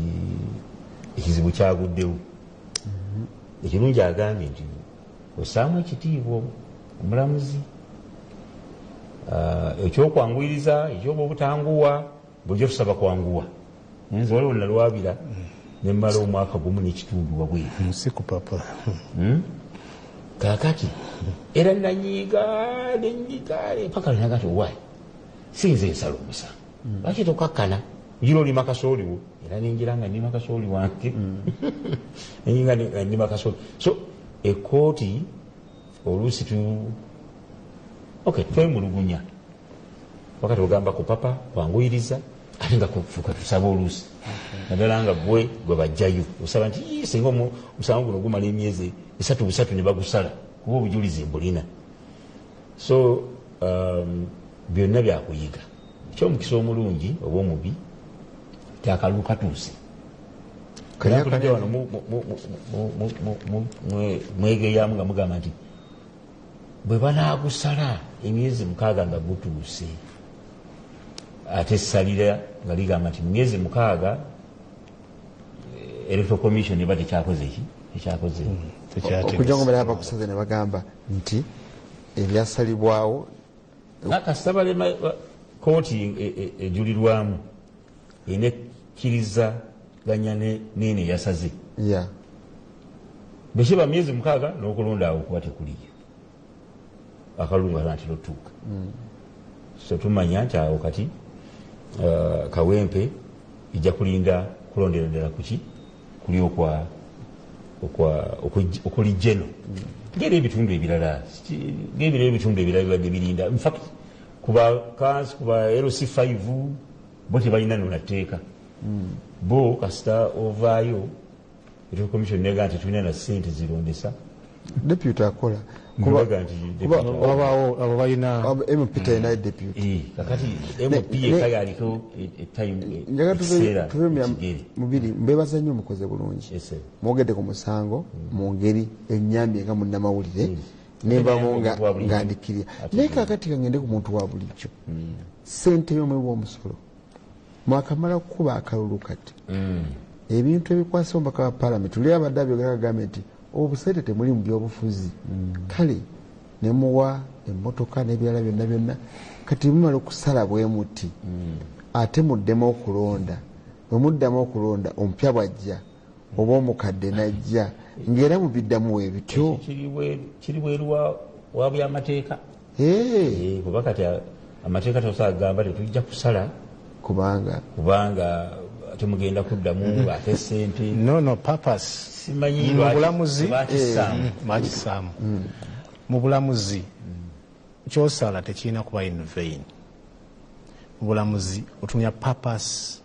ekizibu kyaguddewo. Ekirungi agambye nti osaamu ekitiibwa omulamuzi, ekyokwanguyiriza ekyoba obutanguwa, bulijjo tusaba kwanguwa. Nze waliwo nalwabira nemmala omwaka gumu n'ekitundu wabweru. Si kupapa. Kakati era nanyiiga nenyiga paka lwenaga nti why sinze nsala omusango, lwaki tokakkana ngira olima kasooliwo? Era nengira nga nnima kasooli wange, nenyiga nga nnima kasooli. So ekooti oluusi tu okay twemulugunya wakati ogamba kupapa kwanguyiriza, ate nga kufuuka tusaba oluusi naddala nga gwe gwe bajjayo osaba nti singa omusango guno gumala emyezi 3 busatu ne bagusala kuba obujulizi mbulina. So byonna byakuyiga. Ekyomukisa omulungi oba omubi ti akalulu katuuse. Wano mwegeyamu nga mugamba nti bwe banaagusala emyezi 6 nga gutuuse, ate essalira nga ligamba nti mu myezi 6 Electoral Commission eba tekyakoze ki tekyakoze. Okujja ngo balaba bakusaze ne bagamba nti ebyasalibwawo Kasita balema kooti ejulirwamu enekkirizaganya neeno eyasaze bwekiba myezi 6 n'okulonda awo kuba tekuliyo, akalulu nga kanaatera otuuka. So tumanya nti awo kati Kawempe ejja kulinda kulondera ddala kuki kuli okwa Okuli geno ngeri ebitundu ebirala, ng'ebirala ebitundu ebirala bibadde birinda. In fact, kuba kansi, kuba LC5 bo tebalina nonateeka. Bo kasita ovaayo, Electoral Commission nega nti tulina na ssente zirondesa. Deputy akola. Kubaga nti wabaawo abo balina MP talina deputy. Kakati MP yekka yaliko etime. Njagala ekiseera tuve ekigere. Mubiri mbebaza nnyo, mukoze bulungi. Yes, sir. Mwogedde ku musango mu ngeri ennyambye nga munnamawulire nenvamu nga Omuntu wa bulijjo. nga ndikirya. Ate Naye kakati kangende ku muntu wa bulijjo. Sente y'omuwi w'omusolo, mwakamala kukuba akalulu, kati ebintu ebikwasa omubaka wa palamenti, oli abadde abyogera, agambye nti obusente temuli mu byobufuzi, kale nemuwa emmotoka n'ebirala byonna byonna. Kati mumala okusala bwe muti, ate muddemu okulonda. Bwe muddamu okulonda, omupya bwajja oba omukadde najja, ng'era mubiddamu webityo. Kiri bweru wa byamateeka. Kuba kati amateeka tosobola kugamba tetujja kusala kubanga kubanga temugenda kuddamu ate sente. No purpose. Simanyi Mu lwaki bulamuzi tebakissaamu. Bakissaamu. Mu bulamuzi kyosala tekirina kuba in vain. Mu bulamuzi otunya purpose,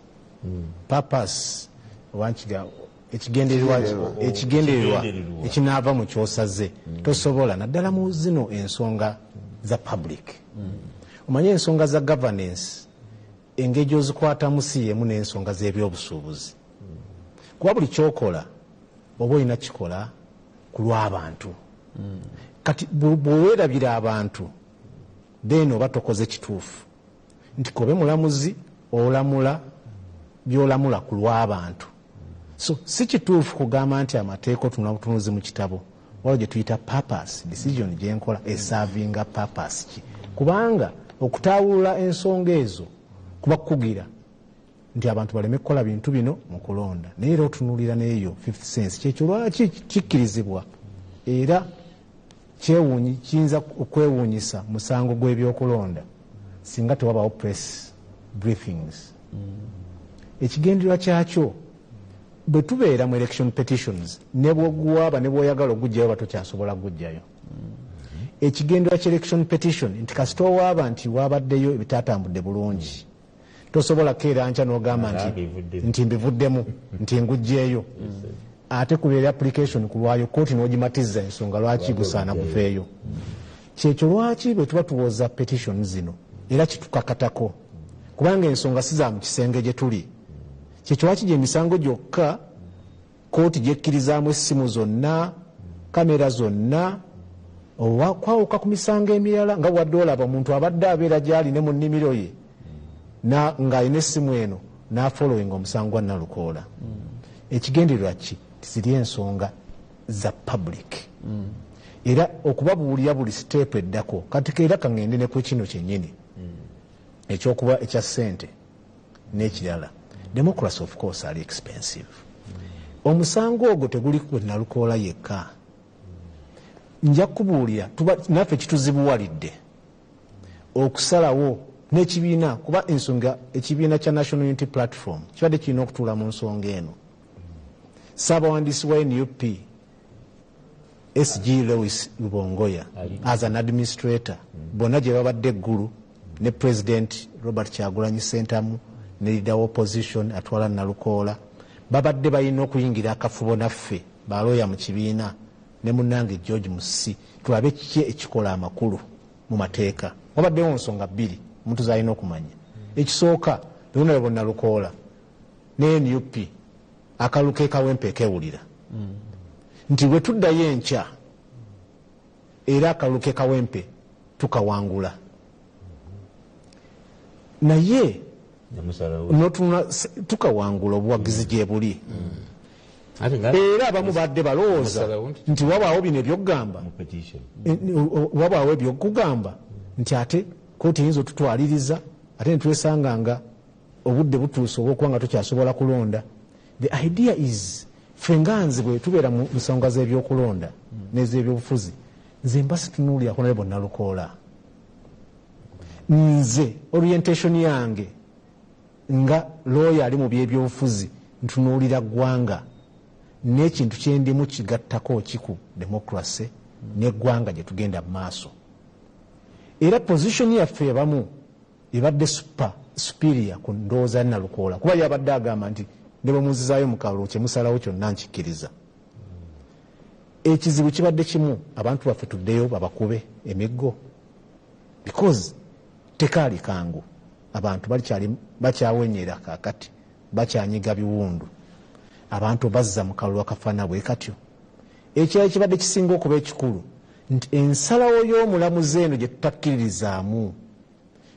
purpose oba nkiga ekigendererwa, ekigendererwa Ekigendererwa. ekinaava mu kyosaze. Tosobola, naddala mu zino ensonga za public. Omanye ensonga za governance engeri gyozikwatamu si yemu n'ensonga z'ebyobusuubuzi, kuba buli kyokola oba olina kikola ku lw'abantu. Kati bw'oweerabira abantu, then oba tokoze kituufu. Nti kobe mulamuzi, olamula byolamula ku lw'abantu. So si kituufu kugamba nti amateeka otunula butunuzi mu kitabo. Waliwo gye tuyita purpose. Decision gyenkola eservinga purpose ki? Kubanga okutaawulula ensonga ezo kuba kukugira nti abantu baleme kukola bintu bino mu kulonda, naye era otunuulira n'eyo fifth sense. Kyekyo lwaki kikkirizibwa, era kiyinza okwewuunyisa musango gw'ebyokulonda singa tewabawo press briefings. Ekigendererwa kyakyo, bwe tubeera mu election petitions, ne bwoguwaaba ne bwoyagala ogugjayo batokyasobola kugugjayo. Ekigendererwa kya election petition nti kasita owaaba nti wabaddeyo ebitatambudde bulungi, tosobola keera nkya n'ogamba Ah, nti mbivuddemu. Nti mbivuddemu, nti ngugjeeyo. Ate kubeera application ku lwayo, kooti n'ogimatiza ensonga lwaki gusaana guveeyo. Kyekyo lwaki bwe tuba tuwoza petition zino era kitukakatako, kubanga ensonga si za mu kisenge gye tuli. Kyekyo lwaki gyemisango gyokka kooti gyekkirizaamu essimu zonna, kamera zonna, oba kwawuka ku misango emirala, nga bwadde olaba omuntu abadde abeera gyali ne mu nnimiro ye ng'alina essimu eno n'afollowinga omusango gwa Nalukoola. Ekigendererwa ki? Tiziri ensonga za public, era okubabuulira buli step eddako. Kati era kaŋŋende ne ku kino kyennyini ekyokuba ekya ssente n'ekirala. Democracy of course ali expensive. Omusango ogwo teguli ku Nalukoola yekka. Nja kubuulira, naffe kituzibuwalidde okusalawo n'ekibiina, kuba ensonga ekibiina kya National Unity Platform kibadde kirina okutuula mu nsonga eno. Saabawandiisi wa NUP SG Lewis Rubongoya as an administrator, bonna gye babadde eggulu ne President Robert Kyagulanyi Sentamu ne leader wa opposition atwala Nalukoola, babadde balina okuyingira akafubo naffe balooya mu kibiina ne munnange George Musisi, tulabe kiki ekikola amakulu mu mateeka. Wabaddewo nsonga bbiri omuntu zalina okumanya. Ekisooka, Honorable Nalukoola ne NUP akalulu ke Kawempe ekewulira nti bwe tuddayo enkya era akalulu ke Kawempe tukawangula, naye Nemusalawo. notunula tukawangula, obuwagizi gye buli. Ate nga Era abamu badde balowooza Musalawo nti wabaawo bino ebyokugamba mu petition. Wabaawo ebyokugamba nti ate kooti eyinza otutwaliriza, ate netwesanga nga obudde butuuse obwokuba nga tukyasobola kulonda. The idea is, ffe nga nze bwe tubeera mu nsonga z'ebyokulonda n'ez'ebyobufuzi, nze mba situnuulira Honorable Nalukoola. Nze orientation yange nga looya ali mu byebyobufuzi, ntunuulira ggwanga. N'ekintu kyendimu kigattako ki ku democracy n'eggwanga gye tugenda mu maaso? Era position yaffe ebamu ebadde superior ku ndowooza ya Nalukoola, kuba yabadde agamba nti ne bwe munzizaayo mu kalulu, kye musalawo kyonna nkikkiriza. Ekizibu kibadde kimu, abantu baffe tuddeyo babakube emiggo, because tekaali kangu. Abantu bakyawenyera kakati, bakyanyiga biwundu. Abantu bazza mu kalulu akafaana bwe katyo. Ekirala kibadde kisinga okuba ekikulu nti ensalawo y'omulamuzi eno gye tutakkiririzaamu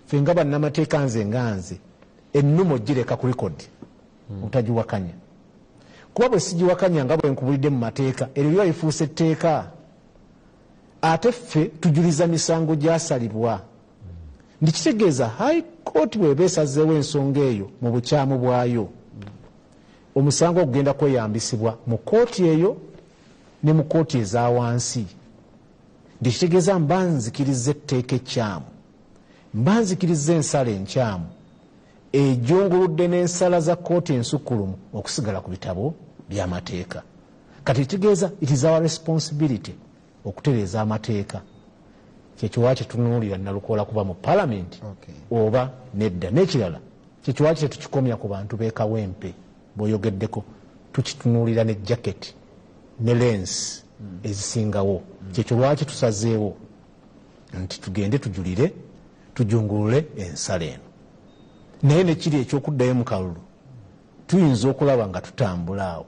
ffe nga bannamateeka, nze nga nze ennumo gireka ku record obutagiwakanya, kuba bwe sigiwakanya nga bwe nkubulidde mu mateeka, eryo liba lifuuse etteeka. Ate ffe tujuliza misango gyasalibwa. Ndikitegeeza, High Court bweba esazeewo ensonga eyo mu bukyamu bwayo, omusango ogugenda kweyambisibwa mu kooti eyo ne mu kooti eza wansi. Ndikitegeeza, mba nzikiriza etteeka ekyamu, mba nzikiriza ensala enkyamu ejunguludde n'ensala za kooti ensukkulumu okusigala ku bitabo by'amateeka. Kati kitegeeza it is our responsibility okutereeza amateeka. Kyekiwa kyetunuulira Nalukoola kuba mu palamenti oba nedda. N'ekirala, kyekiwa kyetukikomya ku bantu b'e Kawempe b'oyogeddeko, tukitunuulira ne jacket ne lens ezisingawo. Kyekyo lwaki tusazeewo nti tugende tujulire, tujungulule ensala eno. Naye nekiri ekyokuddayo mu kalulu, tuyinza okulaba nga tutambula awo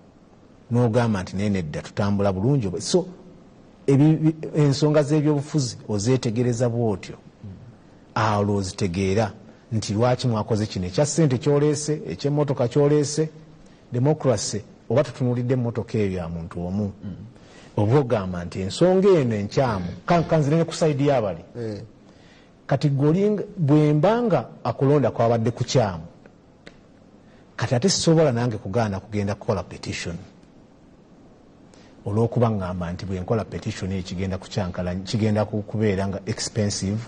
n'ogamba nti naye nedda, tutambula bulungi. So ensonga z'ebyobufuzi ozetegereza bwotyo, awo ozitegeera nti lwaki mwakoze kino ekya ssente kyoleese, ekyemmotoka kyoleese. Democracy oba tutunulidde emmotoka eyo ya muntu omu, oba ogamba nti ensonga eno enkyamu. Kanzire ne ku side y'abali. Kati gwe bwembanga akulonda kwabadde kukyamu, kati ate sisobola nange kugaana kugenda kukola petition, olwokuba ngamba nti bwenkola petition eyo kigenda kukyankala, kigenda kubeera nga expensive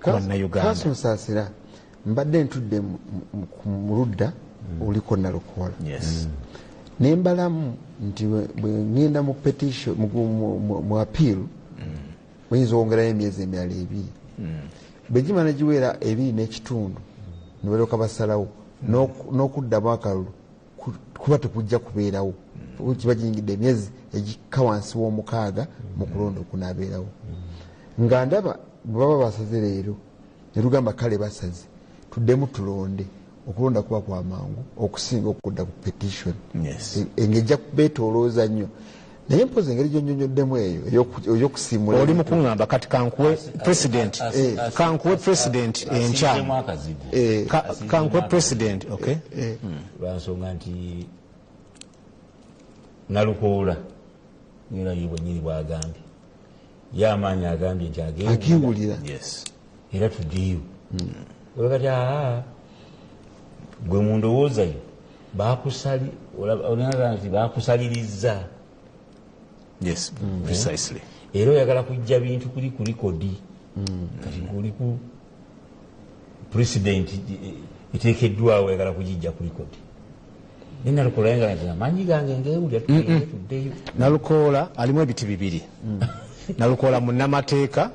ku bannayuganda. Kansonsaasira, mbadde ntudde mu ludda oliko Nalukoola, nembalamu nti bwe ngenda mu petition, mu appeal, oyinza okwongerayo emyezi emirala 2. Bwe gimala giwera 2.5, nebalyoka basalawo n'okuddamu akalulu kuba tekujja kubeerawo. Kiba giyingidde emyezi egikka wansi w'omukaaga mu kulonda okunaabeerawo. Nga ndaba bwe baba basaze leero, netugamba kale basaze, tuddemu tulonde, okulonda kuba kwa mangu okusinga okudda ku petition. Engejja beetolooza nnyo. Naye mpozi engeri gyonyonyoddemu eyo ey'okusiimula Oli mukuŋŋamba kati kankuwe president, kankuwe president enkyamu. Asinzemu akazibu. Kankuwe president, okay. Lwansonga nti Nalukoola era ye bwenyini bwagambye, ye amaanyi agambye nti agenda Akiwulira. Era tuddeyo olwo. Kati aa, gwe mu ndowooza yo bakusali, olaba nti bakusaliriza. Yes, precisely. Era oyagala kujja bintu kuli ku record. Kati kuli ku precedent eteekeddwawo, oyagala kugijja ku record. Naye Nalukoola nga nti amaanyi gange ngewulira, tugende tuddeyo. Nalukoola alimu ebiti bibiri. Nalukoola munnamateeka,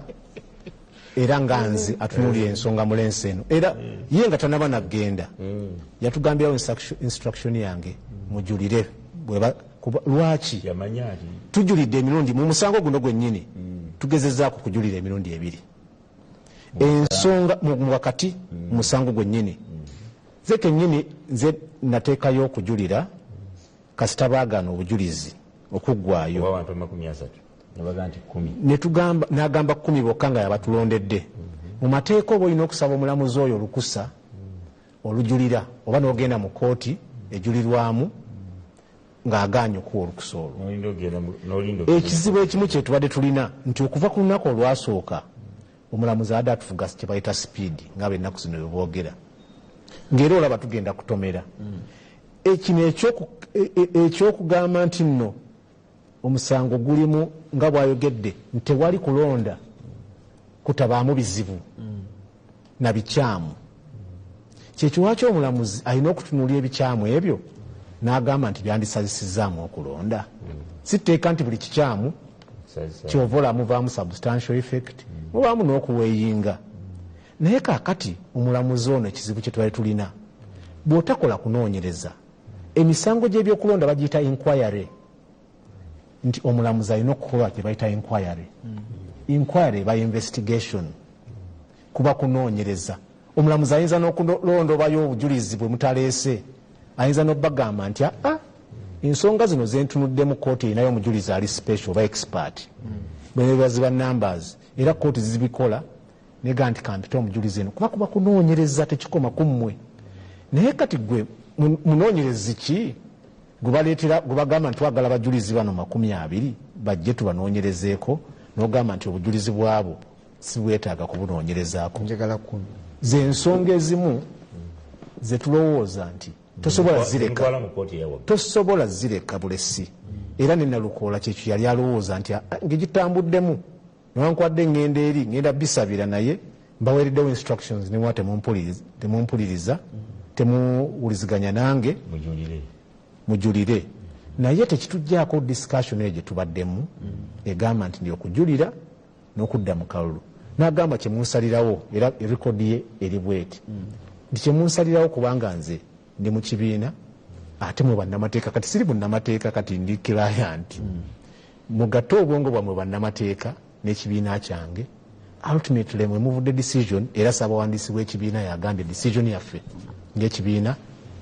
era nga nze atunuulira ensonga mu lens eno. Era ye nga tanaba nagenda yatugambirawo instruction yange mujulire. Lwaki Yamanya ati tujulidde emirundi mu musango guno gwennyini? Tugezezaako kujulira emirundi ebiri ensonga mu wakati mu musango gwennyini. Nze kennyini nze nateekayo okujulira kasita baagaana obujulizi okuggwayo. Oba abantu 30 nebaga nti 10. Netugamba, n'agamba 10 bokka nga yabatulondedde. Mu mateeka oba olina okusaba omulamuzi oyo olukusa olujulira, oba n'ogenda mu kooti ejulirwamu ng'agaanye okuwa olukusa olwo. Nolinda ogenda nolinda ogenda. Ekizibu ekimu kyetubadde tulina nti okuva ku lunaku olwasooka omulamuzi abadde atufuga kye bayita speed, nga bennaku zino bweboogera, ng'era olaba tugenda kutomera ekino ekyokugamba nti nno omusango gulimu, nga bwayogedde nti tewali kulonda kutabaamu bizibu na bikyamu. Kyekyo lwaki omulamuzi alina okutunuulira ebikyamu ebyo. N'agamba nti byandisazisizaamu okulonda. Si tteeka nti buli kikyamu kyova olaba muvaamu substantial effect, mubaamu n'okuweeyinga. Naye kaakati omulamuzi ono ekizibu kye twali tulina, bw'otakola kunoonyereza, emisango gy'ebyokulonda bagiyita inquiry, nti omulamuzi alina okukola kye bayita inquiry. Inquiry eba investigation, kuba kunoonyereza. Omulamuzi ayinza n'okulondobayo obujulizi bwe mutaleese, ayinza n'obagamba nti aa, ensonga zino zentunuddemu kooti erinayo omujulizi ali special oba expert, bwe numbers, era kooti zibikola nega nti kampite omujulizi eno, kuba kunoonyereza, tekikoma ku mmwe. Naye kati gwe munoonyerezi ki gwe bagamba nti twagala abajulizi bano 20 bajje tubanoonyerezeeko, n'ogamba nti obujulizi bwabo si bwetaaga kubunoonyerezaako? Njagala 10. Ze nsonga ezimu zetulowooza nti tosobola zireka, Mutwala mu kooti eyawaggulu. Tosobola zireka bulesi. Era ne Nalukoola kyekyo yali alowooza nti "Ah, ngegitambuddemu newankwadde ngenda eri ngenda bisabira, naye mbaweereddewo instructions newa temumpuliriza, temuwuliziganya nange." Mujulire. Mujulire. Naye tekitujjaako discussion eyo gye tubaddemu egamba nti ndi okujulira n'okudda mu kalulu. N'agamba kyemunsalirawo, era rekodi ye eri bweti nti kyemunsalirawo, kubanga nze ndi mu kibiina ate mwe bannamateeka, kati siri munnamateeka, kati ndi client, mugatte obwongo bwammwe bannamateeka n'ekibiina kyange, ultimately mwe muvudde decision. Era saabawandiisi w'ekibiina yagambye decision yaffe ng'ekibiina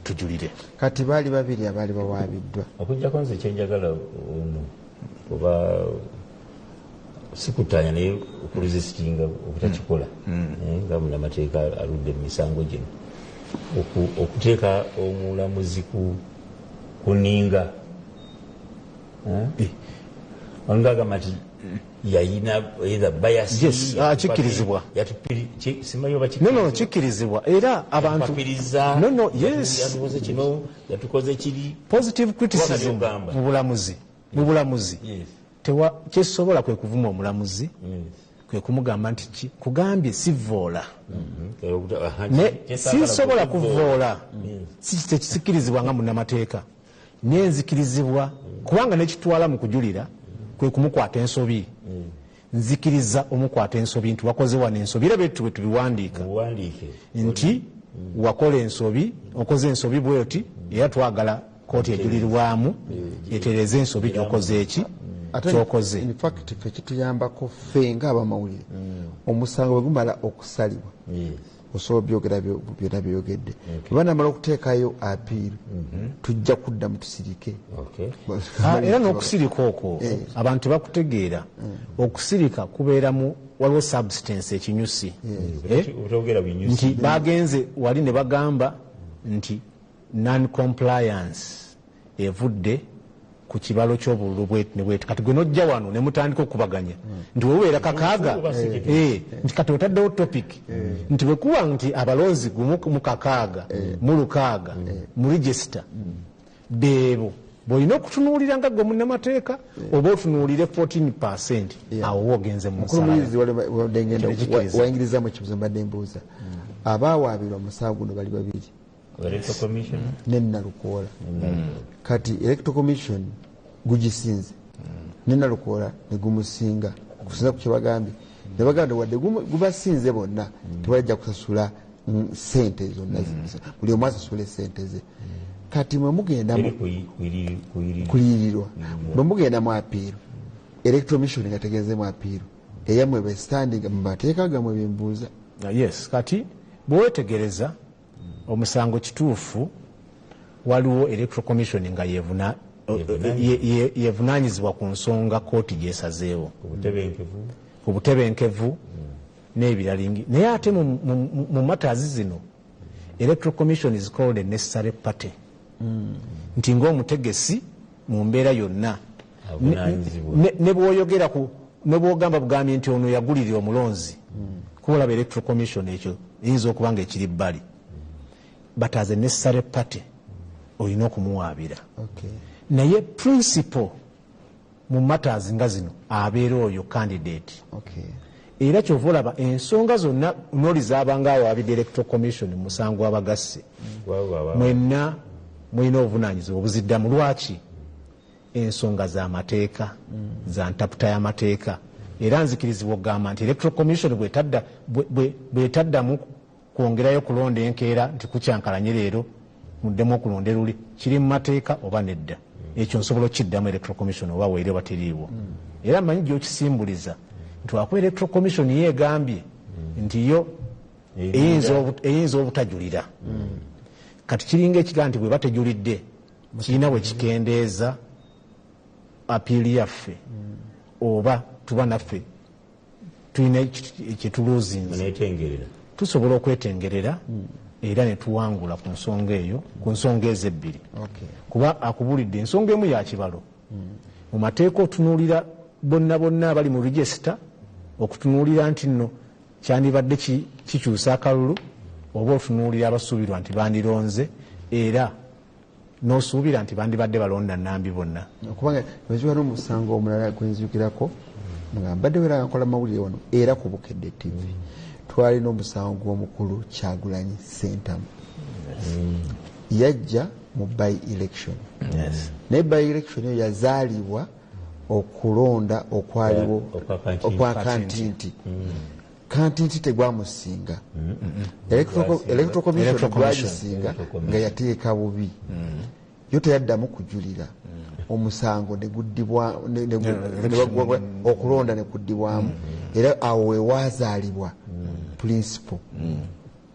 tujulire. Kati baali babiri abaali bawaabiddwa. Okujjako nze kyenjagala ono oba sikutanya, naye okuresistinga obutakikola. Nga munamateeka aludde mu misango gino, okuteeka omulamuzi ku ninga. Nga agamba nti yayina either bias. Yes, kikkirizibwa. Simanyi oba No, kikkirizibwa era abantu Yapapiriza. No, yes. Yatukoze kino, yatukoze kiri. Positive criticism Ogamba. mu bulamuzi kyesobola kwe kuvuma omulamuzi, kwe kumugamba nti ki kugambye sivoola. Ne sisobola kuvoola, tekisikkirizibwa nga munnamateeka, naye nzikirizibwa kubanga nekitwala mu kujulira kwe kumukwata ensobi. Nzikiriza omukwata ensobi nti wakoze wano ensobi, era betu bwe tubiwandiika Muwandiike. nti wakola ensobi, okoze ensobi bweti, era twagala kooti ejulirwamu etereze ensobi gyokoze eki Ate kyokoze. In fact ffe kituyambako ffe ngaabamawulire, omusango bwe gumala okusalibwa, osobola obyogera byonna byeyogedde. Bwe banamala okuteekayo appeal, tujja kuddamu tusirike. Ah, era n'okusirika okwo abantu tebakutegeera. Okusirika kubeeramu, waliwo substance, ekinyusi. Eh? Obutogera binyusi. Nti bagenze wali ne bagamba nti non compliance evudde ku kibalo ky'obululu bweti ne bweti. Kati gwe nojja wano ne mutandika okubaganya nti webubeera kakaaga, Oba si kituufu. Nti kati otaddewo topic nti bwekuba nti abalonzi gumu mu kakaaga mu lukaaga mu register, beebo bwolina okutunuulira nga gwe munnamateeka, oba otunuulire 14%, awo oba ogenze mu Mukulu nsala. Muyirizi, wadde ngenda Kino kikiriza. wayingirizamu ekibuzo, mbadde mbuuza abawaabirwa musango guno bali babiri, Electoral Commission. Ne Nalukoola. Kati Electoral Commission gugisinze, ne Nalukoola ne gumusinga okusinza ku kyebagambye, ne bagamba nti wadde gubasinze bonna, tewajja kusasula sente zonna, buli omu asasula esente ze. Kati mwe mugenda Eri kuyiri. Kuliyirirwa, bwe mugenda mu appeal, Electoral Commission nga tegenze mu appeal, eyammwe bestanding mu mateeka gammwe? Byembuuza. Yes, kati bwewetegereza omusango kituufu, waliwo Electoral Commission nga yevunanyizibwa ku nsonga kooti gyesazeewo Obutebenkevu. Ku butebenkevu n'ebirala naye ate mu matters zino, Electoral Commission is called a necessary party, nti ng'omutegesi mu mbeera yonna Avunaanyizibwa. Ne bw'oyogera ku ne bw'ogamba bugambye nti ono yagulirira omulonzi, kuba olaba Electoral Commission ekyo eyinza okuba nga ekiri bbali, but as a necessary party olina okumuwaabira. Naye principal mu matters nga zino abeera oyo candidate. Era kyova olaba ensonga zonna noli zabanga awaabidde Electoral Commission mu musango abagasse Waba mwenna. Mulina obuvunanyizibwa obuziddamu. Lwaki? Ensonga z'amateeka, za ntaputa y'amateeka. Era nzikirizibwa okugamba nti Electoral Commission bwetaddamu kwongerayo kulonda enkeera nti kukyankalanye leero muddemu okulonda luli, kiri mu mateeka oba nedda? Ekyo nsobola okukiddamu Electoral Commission oba weeri oba teriiwo. Era mmanyi gy'okisimbuliza nti wakuba Electoral Commission ye egambye nti yo eyinza obutajulira. Kati kiringa ekigaa nti bwe batejulidde kirina bwe kikendeeza apiili yaffe, oba tuba naffe tulina kyetuluuzinze, tusobola okwetengerera era ne tuwangula ku nsonga eyo, ku nsonga ezo ebbiri. Kuba akubulidde ensonga emu ya kibalo. Mu mateeka otunuulira bonna bonna abali mu register, okutunuulira nti nno kyandibadde kikyusa akalulu, oba otunuulira abasuubirwa nti bandironze era n'osuubira nti bandibadde balonda Nambi bonna. Kubanga nzijukira n'omusango omulala gwenzijukirako nga mbadde wera nkola mawulire wano era ku Bukedde TV, twalina omusango gw'omukulu Kyagulanyi Ssentamu. Yajja mu by election, naye by election eyo yazaalibwa okulonda okwaliwo okwa Kantinti. Kantinti tegwamusinga, Electoral Commission gwagisinga nga yateeka bubi, yo teyaddamu kujulira. Omusango neguddibwa, okulonda nekuddibwamu, era awo wewazaalibwa principal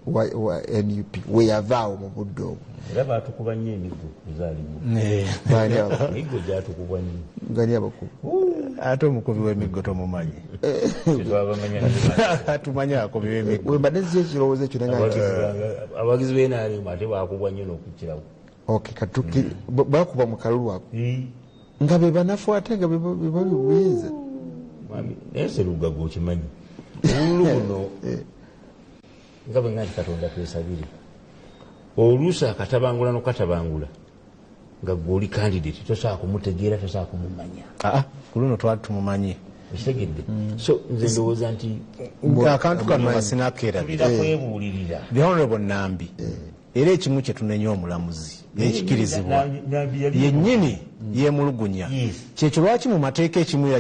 wa NUP weyavaawo mu budde obwo. Era batukuba nnyo emiggo kuzaalibwa. Emiggo gyatukubwa nnyo. Ngani abakuba? Ate omukubi w'emiggo tomumanyi? Tumanyi abakubi b'emiggo. Wembadde nzija ekirowoozo ekyo naye nti abawagizi b'NRM ate bakubwa nnyo n'okukirawo. Okay, katuki bakuba mu kalulu ako nga be banafu ate nga be bali buyinza. Mwami, naye Sseruga gwe okimanyi obululu buno nga bwe nga nti Katonda twesabire, oluusi akatabangula n'okatabangula nga gwe oli candidate tosobola kumutegeera, tosobola kumumanya. Ku luno twali tumumanyi. Okitegedde? So nze ndowooza nti akantu kano kasinakeerabira. Kwebuulirira. The Honorable Nambi, era ekimu kye tunenya omulamuzi ekikirizibwa yennyini yeemulugunya. Kyekyo lwaki mu mateeka ekimu era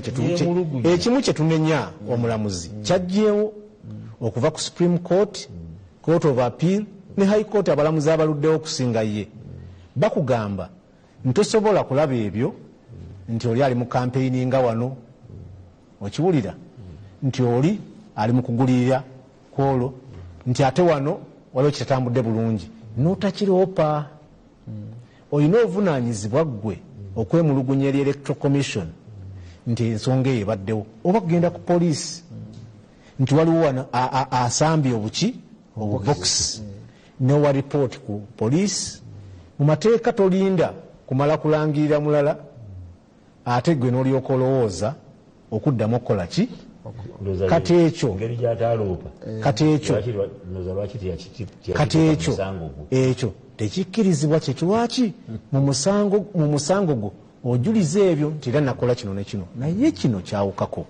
ekimu kye tunenya omulamuzi kyajjeewo okuva ku Supreme Court, Court of Appeal ne High Court, abalamuzi abaluddewo okusinga ye bakugamba ntosobola kulaba ebyo nti oli ali mu campaign nga wano, okiwulira nti oli ali mu kugulirira kwolwo nti ate wano waliwo kitatambudde bulungi n'otakiroopa. Olina obuvunaanyizibwa ggwe okwemulugunya eri Electoral Commission nti ensonga eyo ebaddewo, oba kugenda ku poliisi nti waliwo wano asambye obuki obubokisi newa ripooti ku poliisi. Mu mateeka tolinda kumala kulangirira mulala ate gwe n'olyoka olowooza okuddamu okukola ki. Kati ekyo kati ekyo ekyo tekikkirizibwa. Kyekyo lwaki mu musango gwo ojuliza ebyo nti era nakola kino ne kino, naye kino kyawukako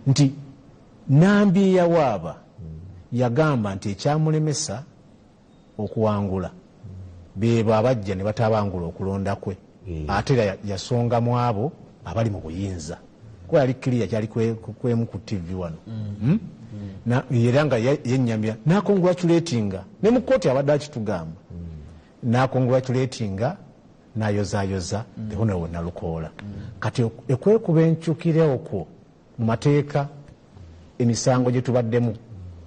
nti Nambi eyawaaba yagamba nti ekyamulemesa okuwangula beebo abajja ne batabangula okulonda kwe, ate era yasonga mu abo abali mu buyinza, kuba yali kiriya kyali kwemu ku TV wano, era nga yennyamira n'acongratulatinga ne mu kkooti abadde akitugamba n'acongratulatinga n'ayozaayoza the Honorable Nalukoola. Kati ekwekuba enkyukira okwo mu mateeka emisango gye tubaddemu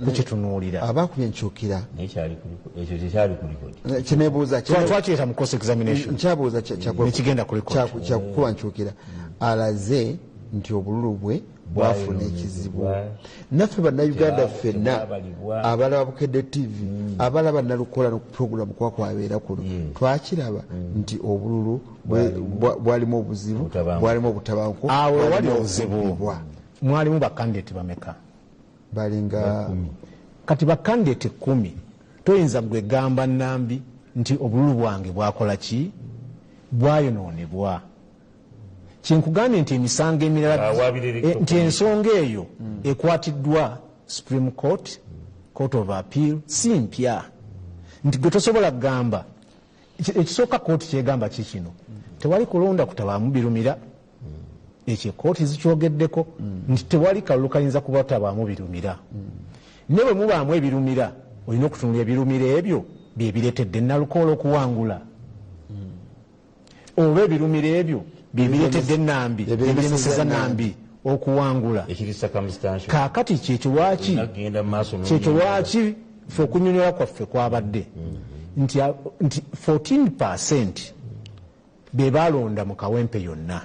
kukitunuulira. Abakubye enkyukira ekyo tekyali ku record. Kinebuuza twakireeta mu cross examination. Nkyabuuza nekigenda ku record. Kyakukuba nkyukira alaze nti obululu bwe bwafuna ekizibu. Naffe Bannayuganda ffenna abalaba Bukedde TV, abalaba Nalukoola no program kuba kwabeera kuno, twakiraba nti obululu bwalimu obuzibu, bwalimu obutabanguko. Awo wali obuzibu. Mwalimu bakandidate bameka? Balinga kati bakandidate 10. Toyinza gwe gamba Nambi nti obululu bwange bwakola ki, bwayonoonebwa. Kyenkugambye nti emisango emirala nti ensonga eyo ekwatiddwa Supreme Court, Court of Appeal, si mpya nti gwe tosobola kugamba Ekisooka kooti kyegamba ki kino, tewali kulonda kutabaamu birumira. Ekyo kooti zikyogeddeko nti tewali kalulu kayinza kuba tabaamu birumira. Ne bwe mubaamu ebirumira, olina okutunula ebirumira ebyo bye bireetedde Nalukoola okuwangula, oba ebirumira ebyo bye bireetedde Nambi, ebiremeseza Nambi okuwangula. Kaakati kyekyo lwaki ffe okunyonyola kwaffe kwabadde nti 14% be balonda mu Kawempe yonna.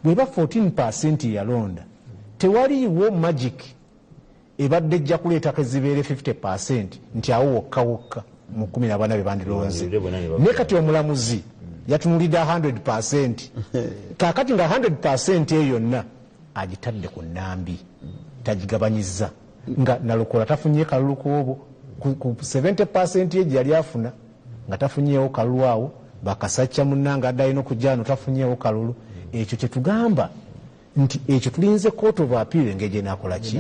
Bweba 14% yalonda, tewaliiwo magic ebadde ejja kuleeta kezibeere 50% nti awo wokka wokka mu 14 be bandilonze. Naye kati omulamuzi yatunulidde 100%. Kaakati nga 100% eyo yonna agitadde ku Nambi, tagigabanyizza, nga Nalukoola tafunye kalulu kwobo ku 70% ye gye yali afuna, nga tafunyeewo kalulu awo. Bakasacca munnanga adde alina okujja wano tafunyeewo kalulu. Ekyo kyetugamba nti ekyo tulinze court of appeal engeri gyenakola ki,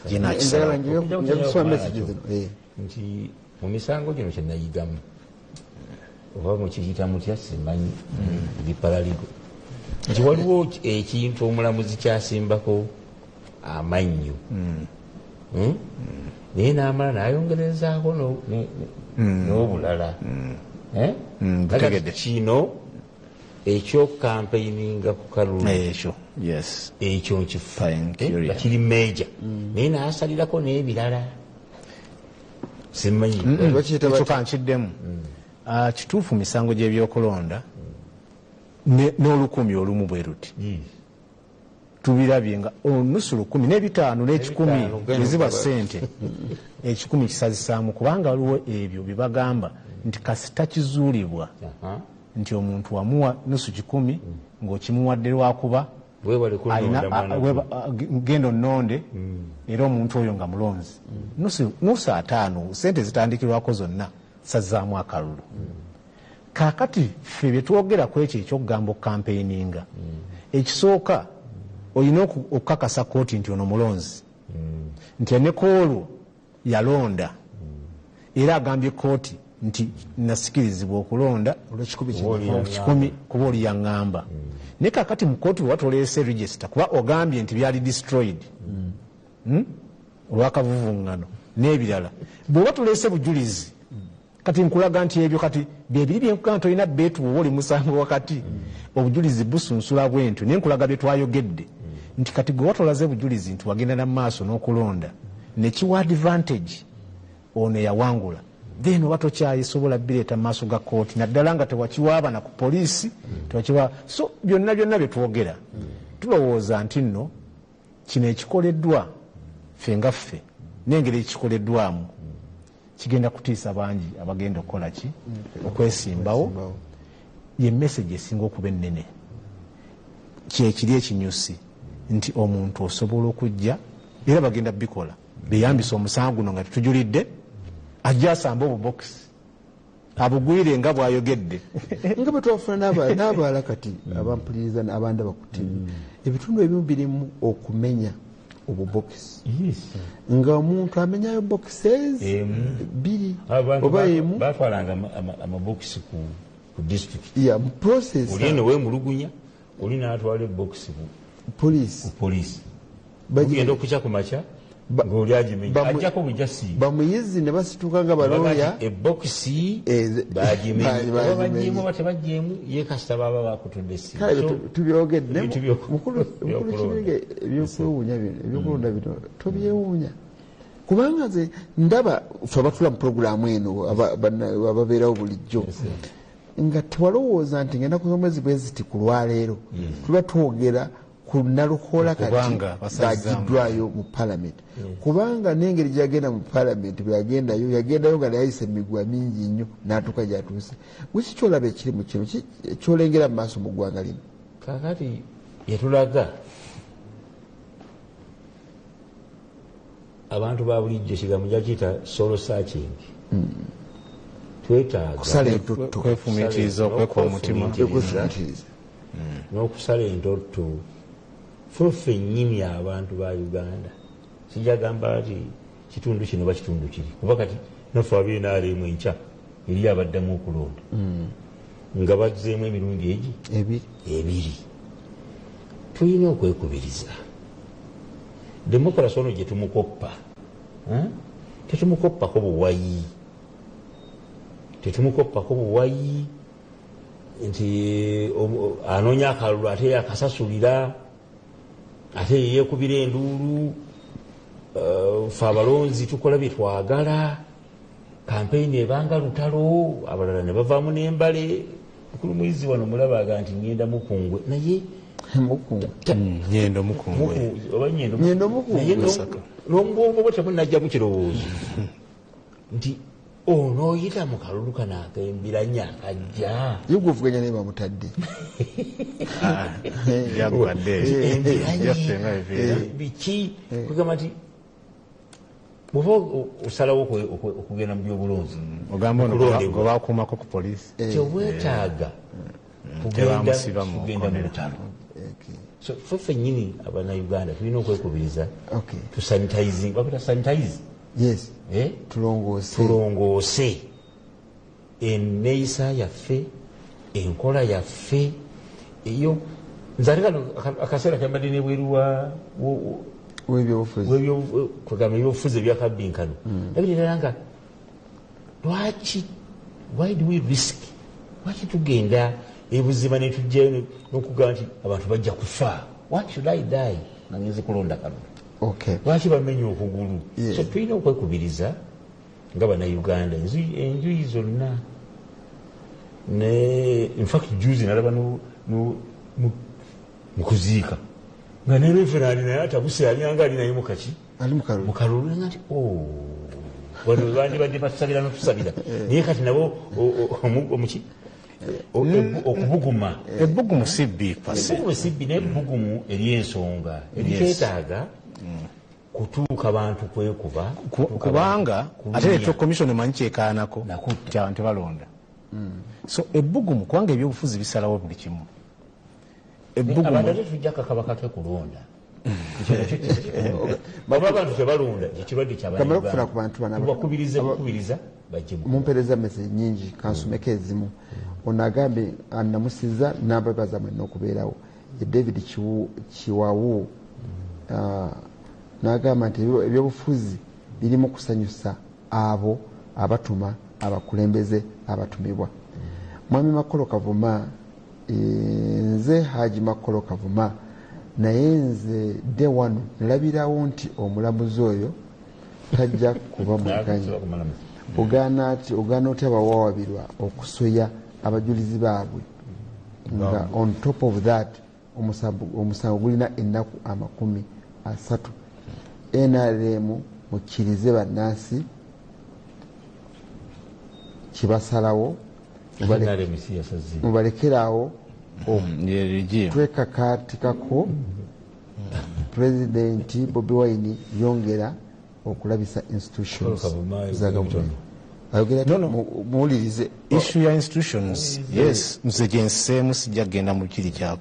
gyenakisalawo. Nti mu misango gino kyenayigamu, oba mukiyita mutya simanyi, ndi paralegal, nti waliwo ekintu omulamuzi kyasimbako amannyo, naye n'amala n'ayongerezaako n'obulala. Kino ekyokampeininga ku kalulu ekyo nkifa nga kiri meeja, naye n'asalirako n'ebirala simanyi. Ekyo kankiddemu. Kituufu misango gy'ebyokulonda n'olukumi olumu bwe ruti tubirabye nga onusu 1,000 n'ebitaano n'ekikumi eziba ssente, ekikumi kisazisaamu, kubanga waliwo ebyo bye bagamba nti kasita kizuulibwa nti omuntu wamuwa nusu 100 ng'okimuwadde lwakuba genda onnonde, era omuntu oyo nga mulonzi nusu 50 sente zitandikirwako zonna sazaamu akalulu. Kaakati ffe bye twogera ku ekyo ekyokugamba okukampeininga, ekisooka olina okukakasa kooti nti ono mulonzi, nti ne koolwo yalonda, era agambye kooti nti nasikirizibwa okulonda olwekikumi kuba oli yaŋŋamba. Naye kaakati mu kooti bwe watoleese register, kuba ogambye nti byali destroyed olwakavuvuŋŋano n'ebirala, bw'oba toleese bujulizi, kati nkulaga nti ebyo kati byebiri byenkugamba nti olina beetu bw'oba oli musango wakati, obujulizi busunsula bwentyo. Naye nkulaga bye twayogedde nti kati gwe watolaze bujulizi nti wagenda na maaso n'okulonda nekiwa advantage ono eyawangula, then oba tokyayisobola bireeta mu maaso ga kooti, naddala nga tewakiwaaba na ku poliisi, tewakiwa. So byonna byonna bye twogera tulowooza nti nno kino ekikoleddwa ffe nga ffe n'engeri ekikoleddwamu kigenda kutiisa bangi abagenda okukola ki, okwesimbawo. Ye message esinga okuba ennene kyekiri ekinyusi nti omuntu osobola okujja, era bagenda bikola beyambisa omusango guno nga tetujulidde, ajja asamba obubokisi abugwire nga bwayogedde. Nga bwe twafuna n'abalala kati abampuliriza abandaba ku TV, ebitundu ebimu birimu okumenya obubokisi, nga omuntu amenyayo boxes 2 oba 1. Batwalanga amabokisi ku district ya process, oli eno weemulugunya, oli n'atwala ebokisi ku poliisi, bagenda okukya ku makya ng'oli agimenya, ajjako bujasi bamuyizi ne basituka nga balooya ebokisi bagimenya, oba baggyemu oba tebaggyemu, ye kasita baba bakutudde essimu. Kale tubyogedde mukulu Kibirige, ebyokwewuunya bino, ebyokulonda bino tobyewuunya, kubanga nze ndaba ffe abatula mu puroguraamu eno ababeerawo bulijjo nga tewalowooza nti ngenda ku mwezi bwe ziti ku lwaleero tuba twogera ku Nalukoola kati ng'agiddwayo mu palamenti, kubanga n'engeri gyagenda mu palamenti bwe yagendayo, yagendayo nga nayayisa emiguwa mingi nnyo n'atuuka gy'atuuse. Gwe ki kyolaba ekiri mu kino kyolengera mu maaso mu ggwanga lino? Kaakati yatulaga abantu ba bulijjo ekigambo gyakiyita soul searching. Twetaaga kusala entotto, kwefumiitiriza, okwekuba omutima, n'okusala entotto. Ffe ffennyini abantu ba Uganda, sijagamba nti kitundu kino oba kitundu kiri, kuba kati naffe abeNRM enkya eri abaddamu okulonda nga bazzeemu emirundi egi ebiri. Tulina okwekubiriza demokurasi ono gye tumukoppa, tetumukoppako buwayi, tetumukoppako buwayi nti anoonya akalulu ate akasasulira ate yeekubira enduulu. Fe abalonzi tukola bye twagala, kampeyini ebanga lutalo, abalala ne bavaamu n'embale. Mukulu Muyizi wano mulabaga nti ngenda Mukungwe, naye Nyendo Mukungwe oba Nyendo Mukungwe, n'omubwongo bwe temunajjamu kirowoozo nti onooyita mu kalulu kano ak'embiranye akajja. Ye gwovuganya naye bamutadde biki kugamba nti bw'oba osalawo okugenda mu byobulonzi ogamba ono gwe bakuumako ku poliisi, teweetaaga kugenda mu lutalo. So ffe ffennyini Abannayuganda tulina okwekubiriza tusanitizing, bakuta sanitize. Yes. Tulongoose enneeyisa yaffe, enkola yaffe eyo. Nze ate kano akaseera kembadde nebweru w'ebyobufuzi ebyobufuzi ebyakabbinkano, ndabira ddala nga lwaki, why do we risk, lwaki tugenda ebuzima netujjayo n'okugamba nti abantu bajja kufa, why should I die nga ngenze kulonda kalulu? Lwaki bamenya okugulu? So tulina okwekubiriza nga Bannayuganda enjuyi zonna. Infact juzi nalaba mu kuziika nga ne reverandi naye atabuse alyanga ali naye mukaki mukalulu, nga nti wano bandibadde batusabira notusabira, naye kati nabo omuki okubuguma. Ebbugumu si bbi, ebbugumu si bbi, naye ebbugumu ery'ensonga erikyetaaga kutuuka bantu kwekuba, kubanga ate Electoral Commission emanyi kyekaanako nti abantu tebalonda. So ebbugumu, kubanga ebyobufuzi bisalawo buli kimu. Abantu ate tujja kakaba kake kulonda, oba abantu tebalonda ekirwadde kyabakubiriza bukubiriza bajje. Mumpeereza message nyingi, kansomeko ezimu. Ono agambye anamusiza n'abebaza mwenna okubeerawo. Ye David Kiwawu n'agamba nti ebyobufuzi birimu kusanyusa abo abatuma abakulembeze abatumibwa. Mwami Makolo Kavuma, nze Haji Makolo Kavuma, naye nze de wano nalabirawo nti omulamuzi oyo tajja kuba mwenkanya. Ogaana otya abawawaabirwa okusoya abajulizi baabwe, nga on top of that omusango gulina ennaku 30. NRM mukkirize bannansi kibasalawo, mubalekerawo twekakaatikako. Pulezidenti Bobi Wine yongera okulabisa institutions za gavumenti. Muwulirize issue ya institutions. Yes, nze gyenseemu sijja kugenda mu kiri kya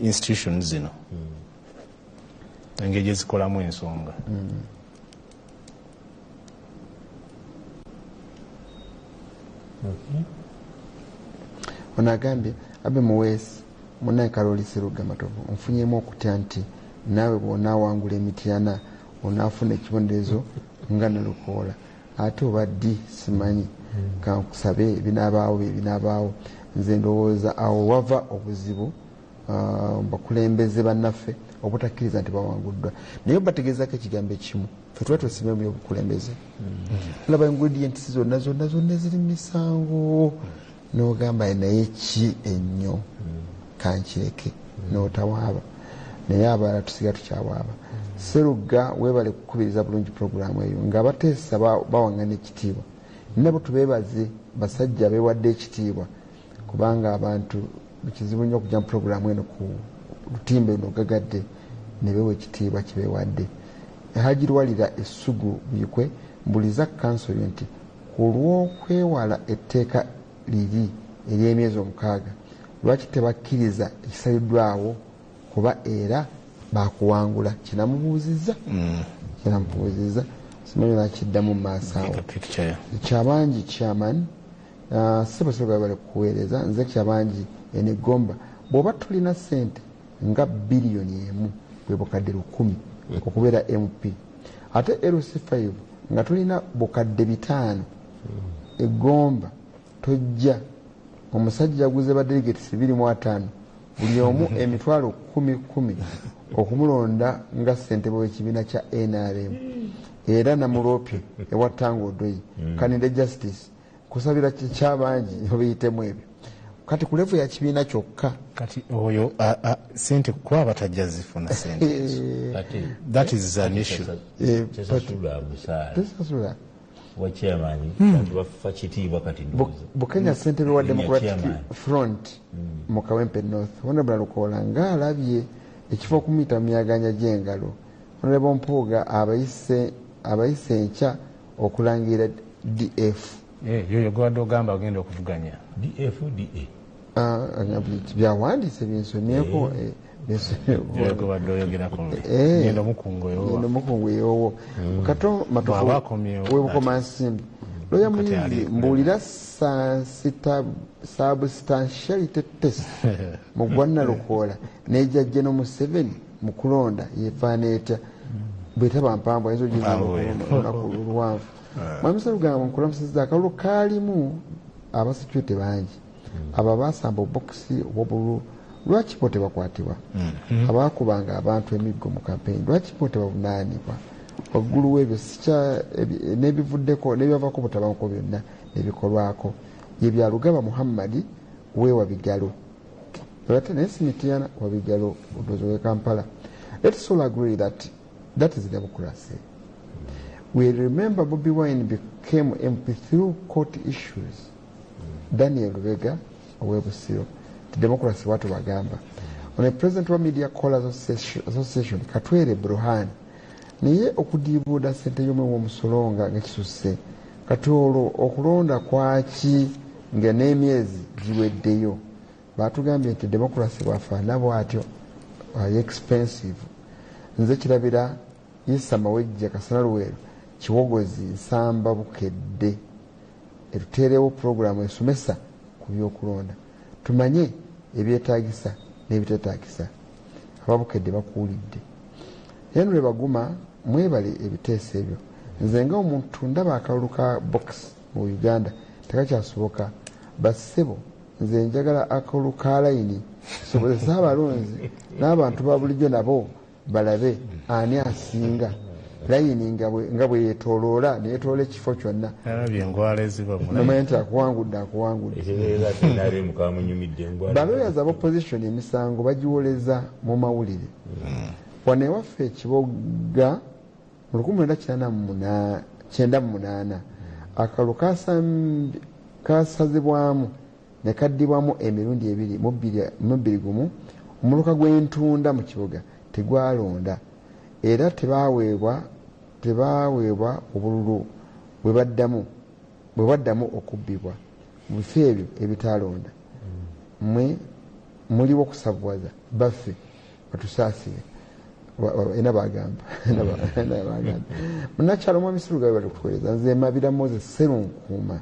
institutions zino engeri gyezikolamu ensonga. Ono agambye Abe Muweesi munnaye Kaloli Sseruga Matovu, nfunyemu okutya nti naawe bw'onaawangula emityana onaafuna ekibonerezo nga Nalukoola, ate oba ddi simanyi, kankusabe ebinaabaawo bye binaabaawo. Nze ndowooza awo wava obuzibu bakulembeze bannaffe obutakkiriza nti bawanguddwa. Naye bategeezaako ekigambo ekimu, ffe tuba twesimbe mu byobukulembeze, tulaba ingredients zonna zonna zonna eziri mu misango n'ogamba naye ki ennyo kankireke n'otawaaba, naye abalala tusiga tukyawaaba. Sseruga weebale kukubiriza bulungi puroguraamu eyo nga abateesa bawaŋŋana ekitiibwa, nabo tubeebaze basajja beewadde ekitiibwa, kubanga abantu kizibu nnyo okujja mu puroguraamu eno ku lutimbe luno gagadde ne beewa ekitiibwa kibeewadde. Haji Lwalira Essugu Buyikwe, mbuliza kanso yo nti ku lw'okwewala etteeka liri ery'emyezi 6, lwaki tebakkiriza ekisaliddwawo kuba era bakuwangula? Kinamubuuzizza, kinamubuuzizza. Simanyi nakiddamu mu maaso awo. Kyabangi chairman, sebo bali kuweereza. Nze Kyabangi enegomba, bw'oba tulina ssente nga biliyoni 1 bwe bukadde 1000 okubeera MP, ate LC5 nga tulina bukadde 5 egomba tojja. Omusajja aguze ba delegates 25 buli omu emitwalo 10,000 okumulonda nga ssentebe w'ekibiina kya NRM, era namulopye ewattanga Odoyi kanide justice kusabira Kyabangi obiyitemu ebyo. Kati ku level ya kibiina kyokka kati oyo sente kuba batajja zifuna sente ezo. That is an issue. Tesasula wa chairman bantu bafa kitiibwa kati ndowooza. Bukenya ssentebe wa Democratic Front mu Kawempe North, Honorable Lukoola ng'alabye ekifo okumuyita mu myaganya gy'engalo. Honorable Mpuuga abayise enkya okulangira DF. Yoyo gwadde ogamba agenda okuvuganya DF DA. Byawandiise binsomyeko. Gwadde oyogerako ngenda omukungu eyowo. Kato Matovu w'Ebukoma Nsimbi, Lawyer Muyinzi, mbuulira substantiality test mu gwa Lukoola n'ejja General Museveni mu kulonda yeefaana etya? Bwetaba mpanvu ayinza ogizimba olunaku luwanvu. Mwami Sserugamba nkulamusizza. Akalulu kaalimu abasecurity bangi, abo abasamba obubokisi obw'obululu lwaki bo tebakwatibwa? Abaakubanga abantu emiggo mu kampeyini lwaki bo tebavunaanibwa? Waggulu w'ebyo n'ebivuddeko n'ebyavaako butabanguko byonna nebikolwako ye bya Lugaba Muhammadi w'e Wabigalo, ate naye Simitiyana Wabigalo odozi w'e Kampala. Let's all agree that that is democracy. We remember Bobi Wine became MP through court issues. Daniel Lubega ow'e Busiro, democracy watu bagamba. Ono president wa Media Callers Association Katwere Bruhan, naye okudiibuuda ssente y'omwe w'omusolo nga kisuse, kati olwo okulonda kwaki nga n'emyezi giweddeyo? Batugambye nti democracy bwafaana bwatyo expensive. Nze kirabira Isa Mawejja Kasana Luweero Kiwogozi Nsamba Bukedde etuteerewo puroguramu esomesa ku byokulonda, tumanye ebyetaagisa n'ebiteetaagisa. Ababukedde bakuwulidde. Henry Baguma, mwebale ebiteeso ebyo. Nze nga omuntu ndaba akalulu ka box mu Uganda tekakyasoboka. Bassebo, nze njagala akalulu ka layini sobozesa abalonzi n'abantu ba bulijjo nabo balabe ani asinga. Layini nga bwe yeetooloola neyetoola ekifo kyonna, nomanya nti akuwangudde akuwangudde. Balawyers aba opposition emisango bagiwoleza mu mawulire. Wano ewaffe ekiboga mu 1998 akalulu kasazibwamu ne kaddibwamu emirundi ebiri mu 2001. Omuluka gw'entunda mu kibuga tegwalonda era tebaweebwa obululu bwe baddamu okubbibwa mu bifo ebyo ebitalonda. Mmwe muliwo okusavuwaza baffe, batusaasire. Ena bagamba munnakyalo Mwami Sserugabe bali kutuweereza. Nze Mabira Moses Sserunkuuma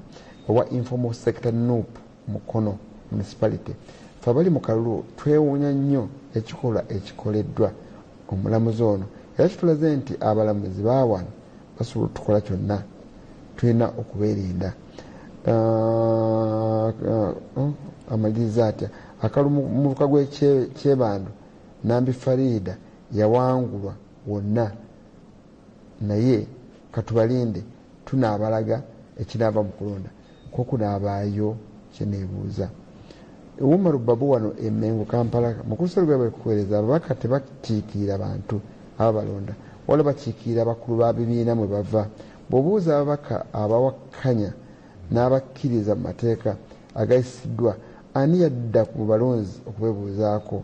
owa informal sector NUP Mukono Municipality. Fe abali mu kalulu twewuunya nnyo ekikolwa ekikoleddwa omulamuzi ono, era kitulaze nti abalamuzi baawano basobola otukola kyonna, tulina okubeerinda. Amaliriza atya? Akalumuluka gw'Ekyebando Nambi Farida yawangulwa wonna, naye katubalinde tunaabalaga ekinaava mu kulonda kokunaabaayo kyeneebuuza. Umaru Babu wano emengo Kampala, mukulu Sserugabe kuweereza. Ababaka tebakiikirira bantu ababalonda, wala bakiikirira bakulu ba bibiina mwe bava. Bw'obuuza ababaka abawakanya n'abakkiriza mu mateeka agayisiddwa, ani yadda mu balonzi okubeebuuzaako?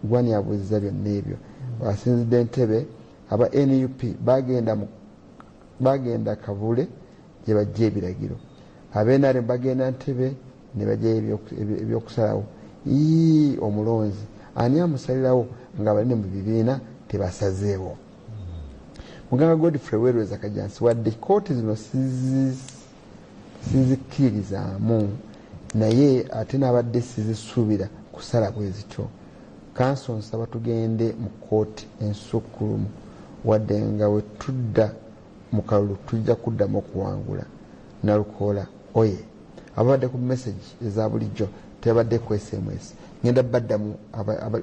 Gwani abuuziza byonna ebyo? Asinzidde Entebe, aba NUP bagenda Kavule gye bajja ebiragiro, ab'NRM bagenda Ntebe ne bajjayo ebyokusalawo. Ii, omulonzi ani amusalirawo nga banene mu bibiina tebasazeewo? Muganga Godfrey Werweza Kajansi, wadde kooti zino sizikkiririzaamu, naye ate n'abadde sizisuubira kusala bwe zityo. Kanso nsaba tugende mu kooti ensukkulumu, wadde nga we tudda mu kalulu tujja kuddamu okuwangula. Nalukoola oye. Ababadde ku message eza bulijjo, tebadde ku SMS, ngenda baddamu,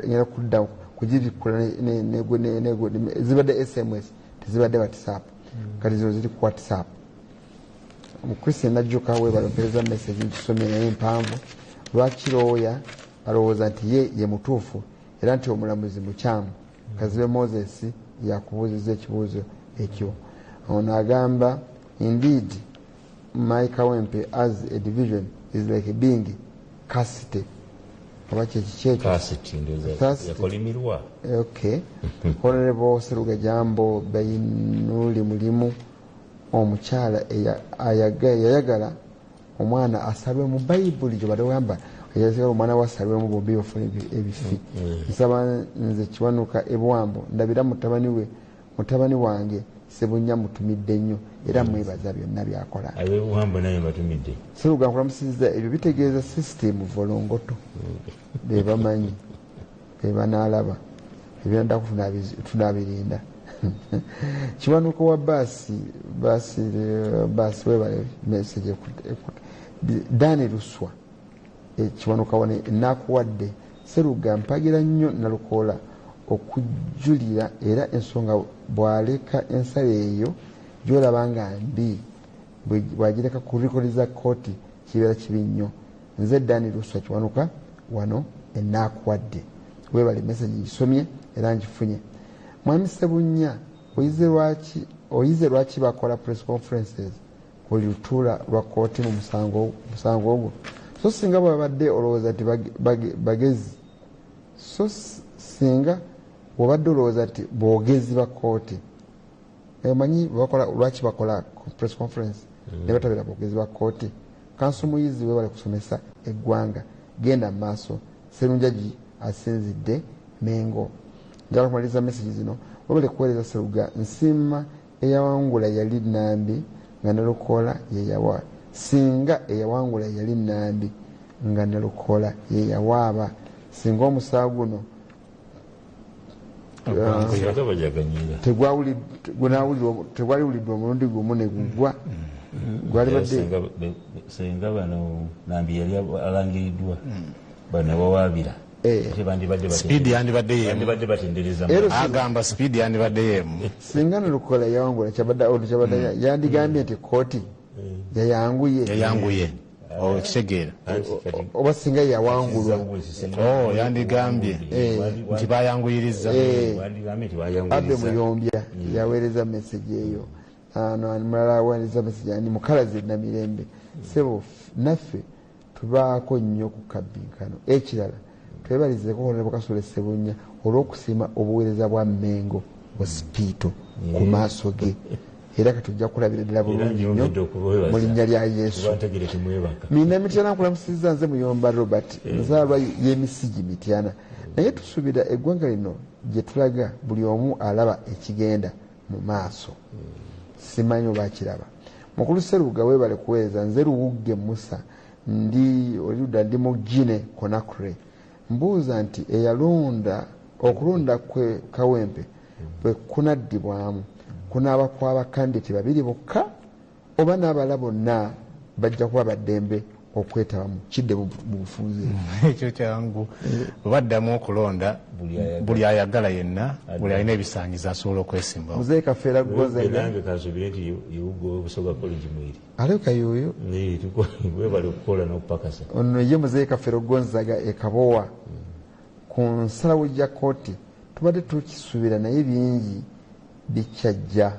ngenda kuddamu kugibikula. Zibadde SMS, tezibadde WhatsApp. Kati zino ziri ku WhatsApp. Christian Najjuka, webale mpereza message, nkisomye naye mpanvu. Lwaki looya alowooza nti ye ye mutuufu era nti omulamuzi mukyamu? Kazibe Moses yakubuuziza ekibuuzo ekyo. Ono agamba, "Indeed, my Kawempe as a division is like being cursed." Oba kyekiki ekyo? Cursed, ndowooza Cursed. yakolimirwa. Okay. Honorable Seruga, jambo. Bainuli mulimu omukyala yayagala omwana asalwe mu Bayibuli gyobadde ogamba yayagala omwana we asalwemu bombi bafune ebifi. Nsaba nze Kiwanuka ebwambo ndabira mutabani we, mutabani wange Sebunya, mutumidde nnyo era mwebaza byonna byakola. Abebuhambo naye batumidde. Seruga, nkulamusiza. Ebyo bitegeeza system volongoto, bebamanyi bebanalaba ebyandako tunabirinda. Kiwanuka wa baasi baasi baasi, webale message. Dani Luswa, Kiwanuka wane nakuwadde. Seruga, mpagira nnyo Nalukoola okujulira, era ensonga bw'aleka ensala eyo gyolaba nga mbi, bwagireka ku rekodi za kooti, kibeera kibi nnyo. Nze Dani Luswa Kiwanuka wano enakuwadde. Webale message, ngisomye era ngifunye. Mwami Sebunya, oyize lwaki bakola press conferences buli lutuula lwa kooti mu musango ogwo? So singa bwabadde olowooza nti bagezi, so singa bwobadde olowooza nti boogezi ba kooti, omanyi lwaki bakola press conference ne batabera boogezi ba kooti. Kanso Muyizi, webale kusomesa eggwanga, genda mu maaso. Serunjagi asinzidde Mengo. Njagala kumaliriza message zino. Webale kuweereza Seruga. Nsiima eyawangula yali Nambi nga Nalukola yeyawa, singa eyawangula yali Nambi nga Nalukola yeyawaaba, singa omusango guno Singa bajaganyira. Tegwaliwuliddwa omulundi gumu ne gugwa, gwalibadde Singa bano Nambi yali alangiriddwa, bano bawaabira, ate bandibadde Speed yandibadde yemu. bandibadde batendereza. Era Agamba speed yandibadde yemu. Singa Nalukola yawangula, kyabadde ono kyabadde yandigambye nti kooti yayanguye. Yayanguye, okitegeera? Anti kati Oba singa yawangulwa. Oh, yandigambye nti bayanguyiriza. Wandigambye nti Abe bayanguyiriza. Muyombya yaweereza message eyo. Ano mulala aweereza message ani? Mukalazi Namirembe, sebo naffe tubaako nnyo ku kabbinkano. Ekirala, twebalizeko Honorable Kasule Sebunya olw'okusiima obuweereza bwa Mengo Hospital ku maaso ge, era katujja kulabira ddala Era bulungi nnyo nyongedde okubeebaza. mu linnya lya Yesu. Kuba ntegere temwebaka. Mina Mityana, nkulamusiza. Nze Muyomba Robert, nzaalwa y'emisigi Mityana, naye tusuubira eggwanga lino gye tulaga buli omu alaba ekigenda mu maaso, simanyi oba akiraba. Mukulu Seruga, weebale kuweereza. Nze Luwugge Musa, ndi oludda, ndi mu Guinea Conakry. Mbuuza nti eyalonda okulonda kwe Kawempe bwe kunaddibwamu, kunaaba kwa bakandidati babiri bokka oba n'abalala bonna bajja kuba baddembe okwetabamu kidde mu bufuuzi? Ekyo kyangu, bwe baddamu okulonda, Buli ayagala. buli ayagala yenna, buli alina ebisaanyizo asobola okwesimbawo. Muzeeyi Kafeera Gonzaga. Nange kansubire nti Iwugo Busoga College mweri. Alabika yoyo. Webale okukola n'okupakasa. Ono ye Muzeeyi Kafeera Gonzaga ekabowa. Ku nsalawo ya kooti tubadde tukisuubira, naye bingi bikyajja.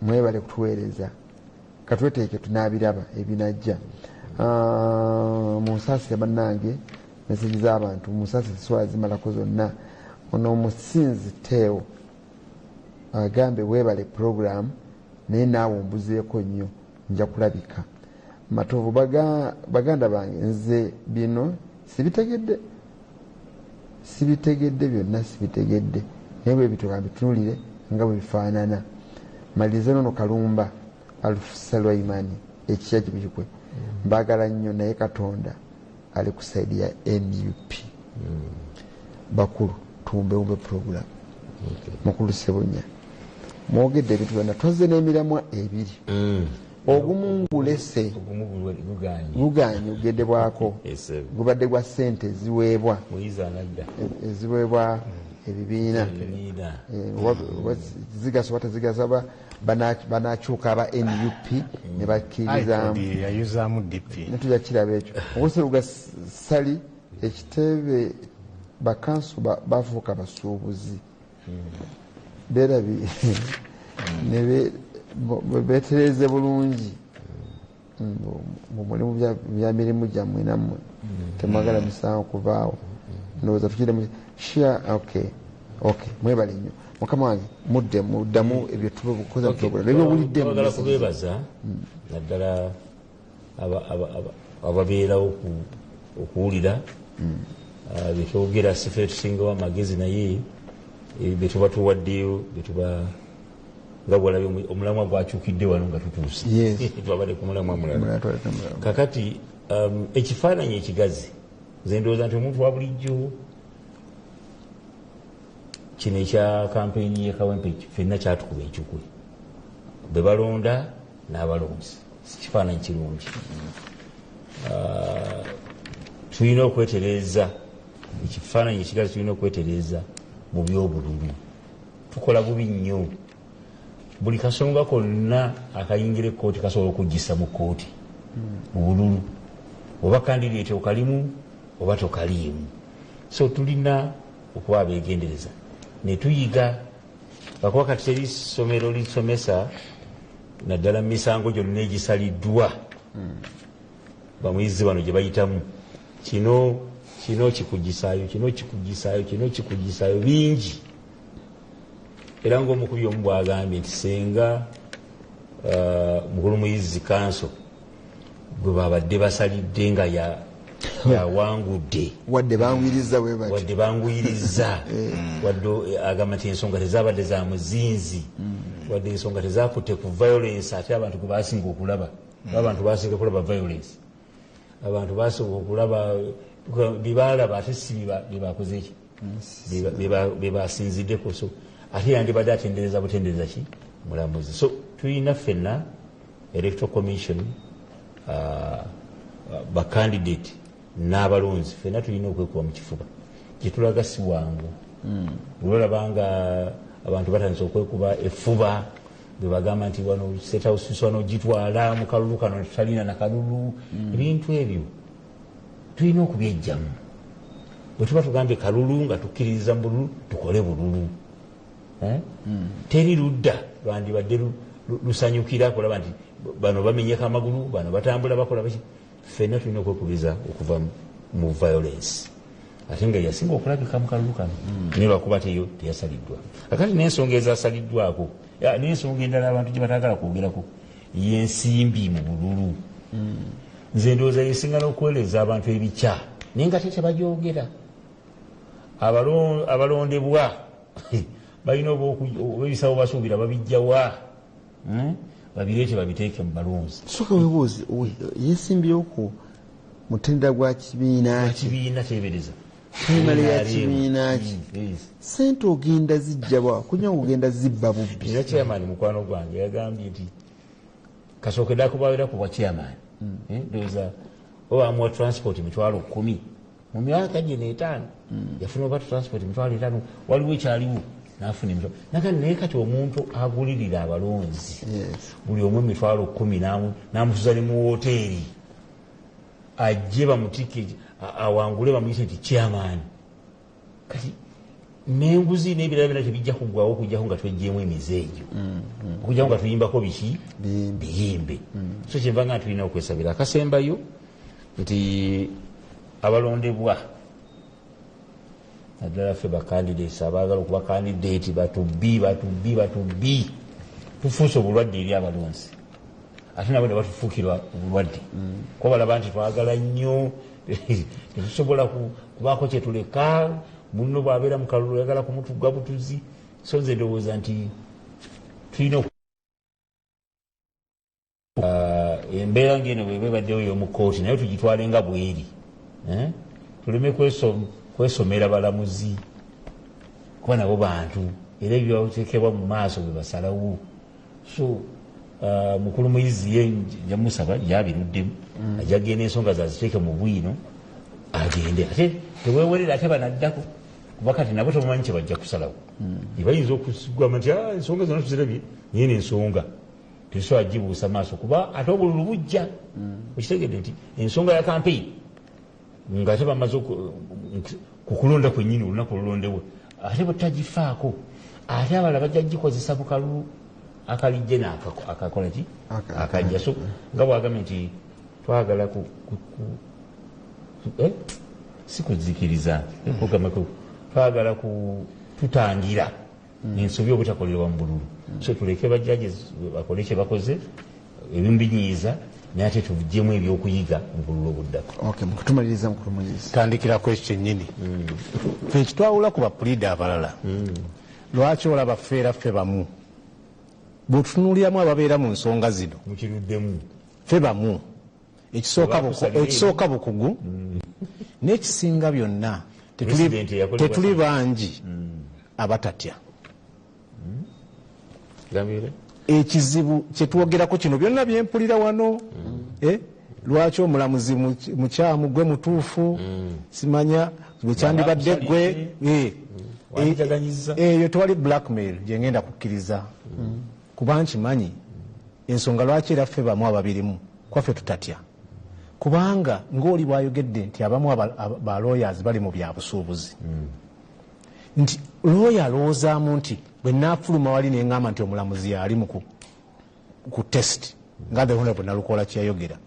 Mwebale kutuweereza, katweteeke tunaabiraba ebinajja. Munsaasire bannange, message z'abantu munsaasire, sisobola zimalako zonna. Ono omusinzi Teewo agambe, weebale puroguramu, naye naawe ombuzeeko nnyo, nja kulabika Matovu. Baganda bange, nze bino sibitegedde, sibitegedde byonna, sibitegedde, naye bwe bityo kambitunulire nga bwe bifaanana. Maliriza nono Kalumba Alufu Salwaimani ekikya kibikwe. Mbagala nnyo, naye Katonda ali ku side ya NUP. Bakulu, tuwumbewumbe program. Mukulu Sebunya, mwogedde ebintu byonna, twazze n'emiramwa ebiri. Ogumu ngulese. Ogumu guganye. Guganye ogendebwako. Yes, gubadde gwa ssente eziweebwa Muyizi anadda. eziweebwa ebibiina. Ebibiina. Oba zigasa oba tezigasa, oba banakyuka aba NUP ne bakkirizaamu. IPOD yayuzaamu DP. Netujja kiraba ekyo. Okuseruga sali ekitebe, bakanso bafuuka basuubuzi, berabi ne betereze bulungi mulimu bya mirimu gyammwe, nammwe temwagala misango kuvaawo. Ndowooza tukire shia. Okay, mwebale nnyo. Mukama wange, mudde muddamu ebyo tubukoza program ebyo owulidde mu Twagala message. kubeebaza naddala ababeerawo okuwulira byetwogera. Sife tusingawo amagezi, naye byetuba tuwaddeyo, byetuba nga bwalabye omulamwa gwakyukidde wano nga tutuuse. Twabadde ku mulamwa mulala. Mulala, twaleka mulala. Kakati ekifaananyi ekigazi, nze ndowooza nti omuntu wa bulijjo, kino ekya kampeyini ye Kawempe ffenna kyatukuba encukwe, bwe balonda n'abalonzi, si kifaananyi kirungi. Tulina okwetereeza ekifaananyi ekigazi, tulina okwetereeza mu byobululu. Tukola bubi nnyo. Buli kasonga konna akayingira ekkooti kasobola okugisa mu kkooti mu bululu, oba candidate okalimu oba tokaliimu. So tulina okuba abegendereza netuyiga, lwakuba kati teri ssomero lisomesa naddala mu misango gyonna egisaliddwa bamuyizi bano gye bayitamu. Kino kino kikugisaayo, kino kikugisaayo, kino kikugisaayo, bingi. Era ngaomukubi omu bwagambye nti senga mukulu Muyizi kanso gwe babadde basalidde nga yawangudde, wadde bangwiriza bwe bati, wadde banguyiriza, wadde agamba nti ensonga tezabadde za muzinzi, wadde ensonga tezakutte ku violence, ate abantu gwe basinga okulaba, abantu basinga kulaba violence, abantu basinga okulaba byebalaba, ate si byebakoze ki, byebasinziddeko. So ate yandibadde atendereza butendereza ki mulamuzi. So tulina ffenna Electoral Commission, bacandidate n'abalonzi, ffenna tulina okwekuba mu kifuba. Gyetulaga si wangu. Bwolaba nga abantu batandise okwekuba effuba, bwebagamba nti wano State House wano gitwala mu kalulu kano, tutalina nakalulu, ebintu ebyo tulina okubyejjamu. Bwe tuba tugambye kalulu nga tukkiririza mu bululu, tukole bululu. Eh? Teri ludda lwandibadde lusanyukira kulaba nti bano bamenyeka amagulu, bano batambula bakola baki. Ffenna tulina okwekubiza okuva mu violence, ate nga yasinga okulabika mu kalulu kano, naye lwakuba teyo teyasaliddwa. Akati n'ensonga ezasaliddwako, n'ensonga endala abantu gye batagala kwogerako, yensimbi mu bululu. Nze ndowooza yesinga n'okwereza abantu ebikya, naye nga te tebagyogera. Abalondebwa balina oba ebisawo basuubira babijjawa? Babireete babiteeke mu balonzi. Soka webuuzi, yesimbyewo ku mutendera gwa kibiina ki? Kibiina, tebereza. Primary ya kibiina ki? Sente ogenda zijjawa? Kunya ogenda zibba bubbi. Era chairman mukwano gwange yagambye nti kasookedde akubawera ku bwa chairman. Ndowooza oba amuwa transport 100,000 mu myaka gino 5, yafuna oba transport 50,000, waliwo ekyaliwo nafuna emitwalo naga. Naye kati omuntu agulirira abalonzi buli omu 10,000, n'amutuza ne mu woteeri, ajje bamutike, awangule, bamuyite nti chairman. Kati n'enguzi n'ebirala byonna tebijja kuggwawo okujjako nga tweggyemu emize egyo, okujjako nga tuyimbako biki? Biyimbe. Biyimbe. So kyenva nga tulina okwesabira akasembayo nti abalondebwa, naddala ffe bacandidates abaagala okuba candidate, batubbi, batubbi, batubbi. Tufuuse obulwadde eri abalonzi, ate nabo ne batufuukira obulwadde, kuba balaba nti twagala nnyo, tetusobola kubaako kyetuleka. Munno bw'abeera mu kalulu oyagala kumutuga butuzi. So nze ndowooza nti tulina embeera ngeno bweba ebaddewo y'omu kooti, naye tugitwale nga bweri, tuleme kwesomera balamuzi, kuba nabo bantu era ebyateekebwa mu maaso bwe basalawo. So mukulu Muyizi ye njamusaba yabiruddemu, ajja genda ensonga zaziteeke mu bwino agende, ate tewewerera ate banaddako, kuba kati nabo tebamanyi kye bajja kusalawo. Bayinza okugamba nti ensonga zonna tuzirabye, naye n'ensonga tetusobola gibuusa maaso, kuba ate obululu bujja. Okitegedde nti ensonga ya kampeyini nga ate bamaze kukulonda kwennyini, olunaku olulondewo ate bwe tutagifaako, ate abalala bajja gikozesa mu kalulu akalijje akakola ki akajja. So nga bwagambye nti twagala si kuzikiriza, twagala tutangira ensobi obutakolerwa mu bululu. So tuleke bajjaji bakole kye bakoze, ebimu binyiiza, naye ate tuggyemu ebyokuyiga mu bululu obuddako. Okay, mukutumaliriza mukulu Muyizi. Tandikirako ekyo kyennyini. Ffe ekitwawula ku bapuliida abalala, lwaki olaba ffe era ffe bamu? Bw'otutunuuliramu ababeera mu nsonga zino, mukiruddemu ffe bamu. Ekisooka bukugu, n'ekisinga byonna tetuli bangi abatatya. Ekizibu kyetwogerako kino byonna byempulira wano, lwaki omulamuzi mukyamu gwe mutuufu, simanya bwekyandibadde gwe, eyo tewali blackmail gyengenda kukkiriza, kuba nkimanyi ensonga lwaki era ffe bamu ababirimu kwaffe tutatya, kubanga ng'oli bwayogedde nti abamu ba lawyers bali mu bya busuubuzi, nti lawyer alowoozaamu nti bwe naafuluma wali neŋŋamba nti omulamuzi yali ku test nga the honorable Nalukoola kyeyayogera.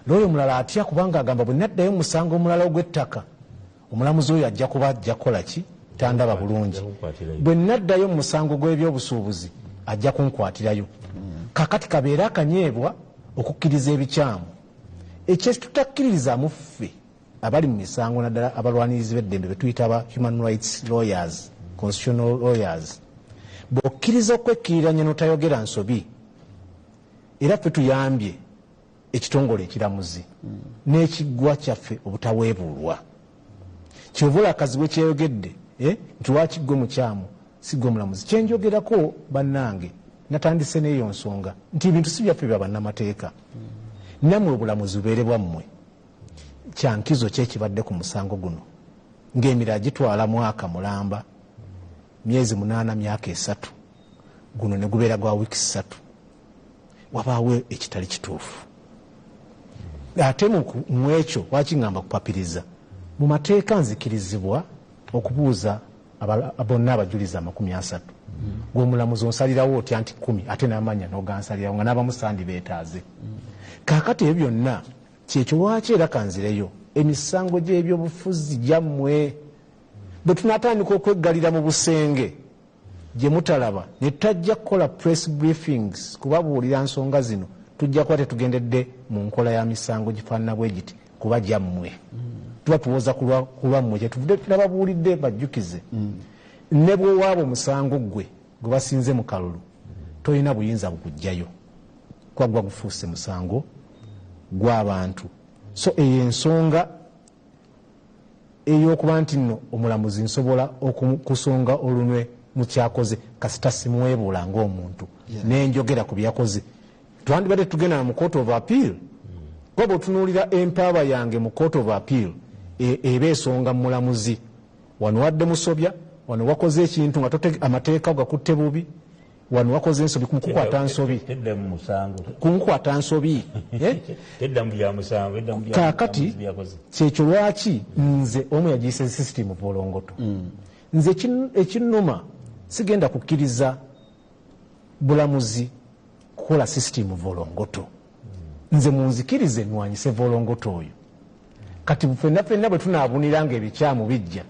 Lawyer omulala atya kubanga agamba bwe naddayo musango omulala ogw'ettaka omulamuzi oyo ajja kuba ajja kukola ki, tandaba bulungi, bwe naddayo mu musango gw'ebyobusuubuzi ajja kunkwatirayo. Kakati kabeere akanyeebwa okukkiriza ebikyamu. Ekyo tutakkiririzaamu ffe abali mu misango, naddala abalwanirizi b'eddembe be tuyita aba human rights lawyers, constitutional lawyers, bw'okkiriza okwekkiriranya n'otayogera nsobi, era ffe tuyambye ekitongole ekiramuzi n'ekiggwa kyaffe obutaweebuulwa. Kyova akazibu kyeyogedde nti lwaki ggwe mukyamu si ggwe mulamuzi. Kyenjogerako bannange, natandise n'eyo nsonga nti ebintu si byaffe bya bannamateeka, nammwe obulamuzi bubeere bwammwe. Kyankizo kyekibadde ku musango guno ng'emirala gitwala mwaka mulamba, myezi 8, myaka 3, guno ne gubeera gwa wiiki 3. Wabaawo ekitali kituufu. Ate mu ekyo lwaki ŋŋamba kupapiriza, mu mateeka nzikirizibwa okubuuza bonna abajulizi 30. Gw'omulamuzi onsalirawo otya nti 10 ate n'amanya n'ogansalirawo nga n'abamu sandi beetaaze. Kaakati ebyo byonna kyekyo lwaki era kanzireyo emisango gy'ebyobufuzi gyammwe. Bwe tunaatandika okweggalira mu busenge gye mutalaba ne tutajja kukola press briefings kubabuulira nsonga zino, tujja kuba tetugendedde mu nkola ya misango gifaanana bwe giti kuba gyammwe. Tuba tuwoza ku lwammwe, kyetuvudde nababuulidde bajjukize. Ne bw'owaaba omusango ggwe gwe basinze mu kalulu, tolina buyinza bukuggyayo kuba gwa gufuuse musango gw'abantu. So eyo ensonga ey'okuba nti nno omulamuzi nsobola okusonga olunwe mu kyakoze kasita simuweebuula ng'omuntu, nenjogera ku byakoze. Twandibadde tugenda mu court of appeal, kuba bw'otunuulira empaaba yange mu court of appeal eba esonga mulamuzi, wano wadde musobya, wano wakoze ekintu nga amateeka gakutte bubi, wano wakoze ensobi kumukukwata nsobi, kumukwata nsobi. Kaakati kyekyo lwaki nze omu yagiyise system volongoto. Nze ekinnuma sigenda kukkiriza bulamuzi kukola system volongoto. Nze munzikirize nwanyise volongoto oyo. Kati ffenna ffenna bwe tunaabunira nga ebikyamu bijja,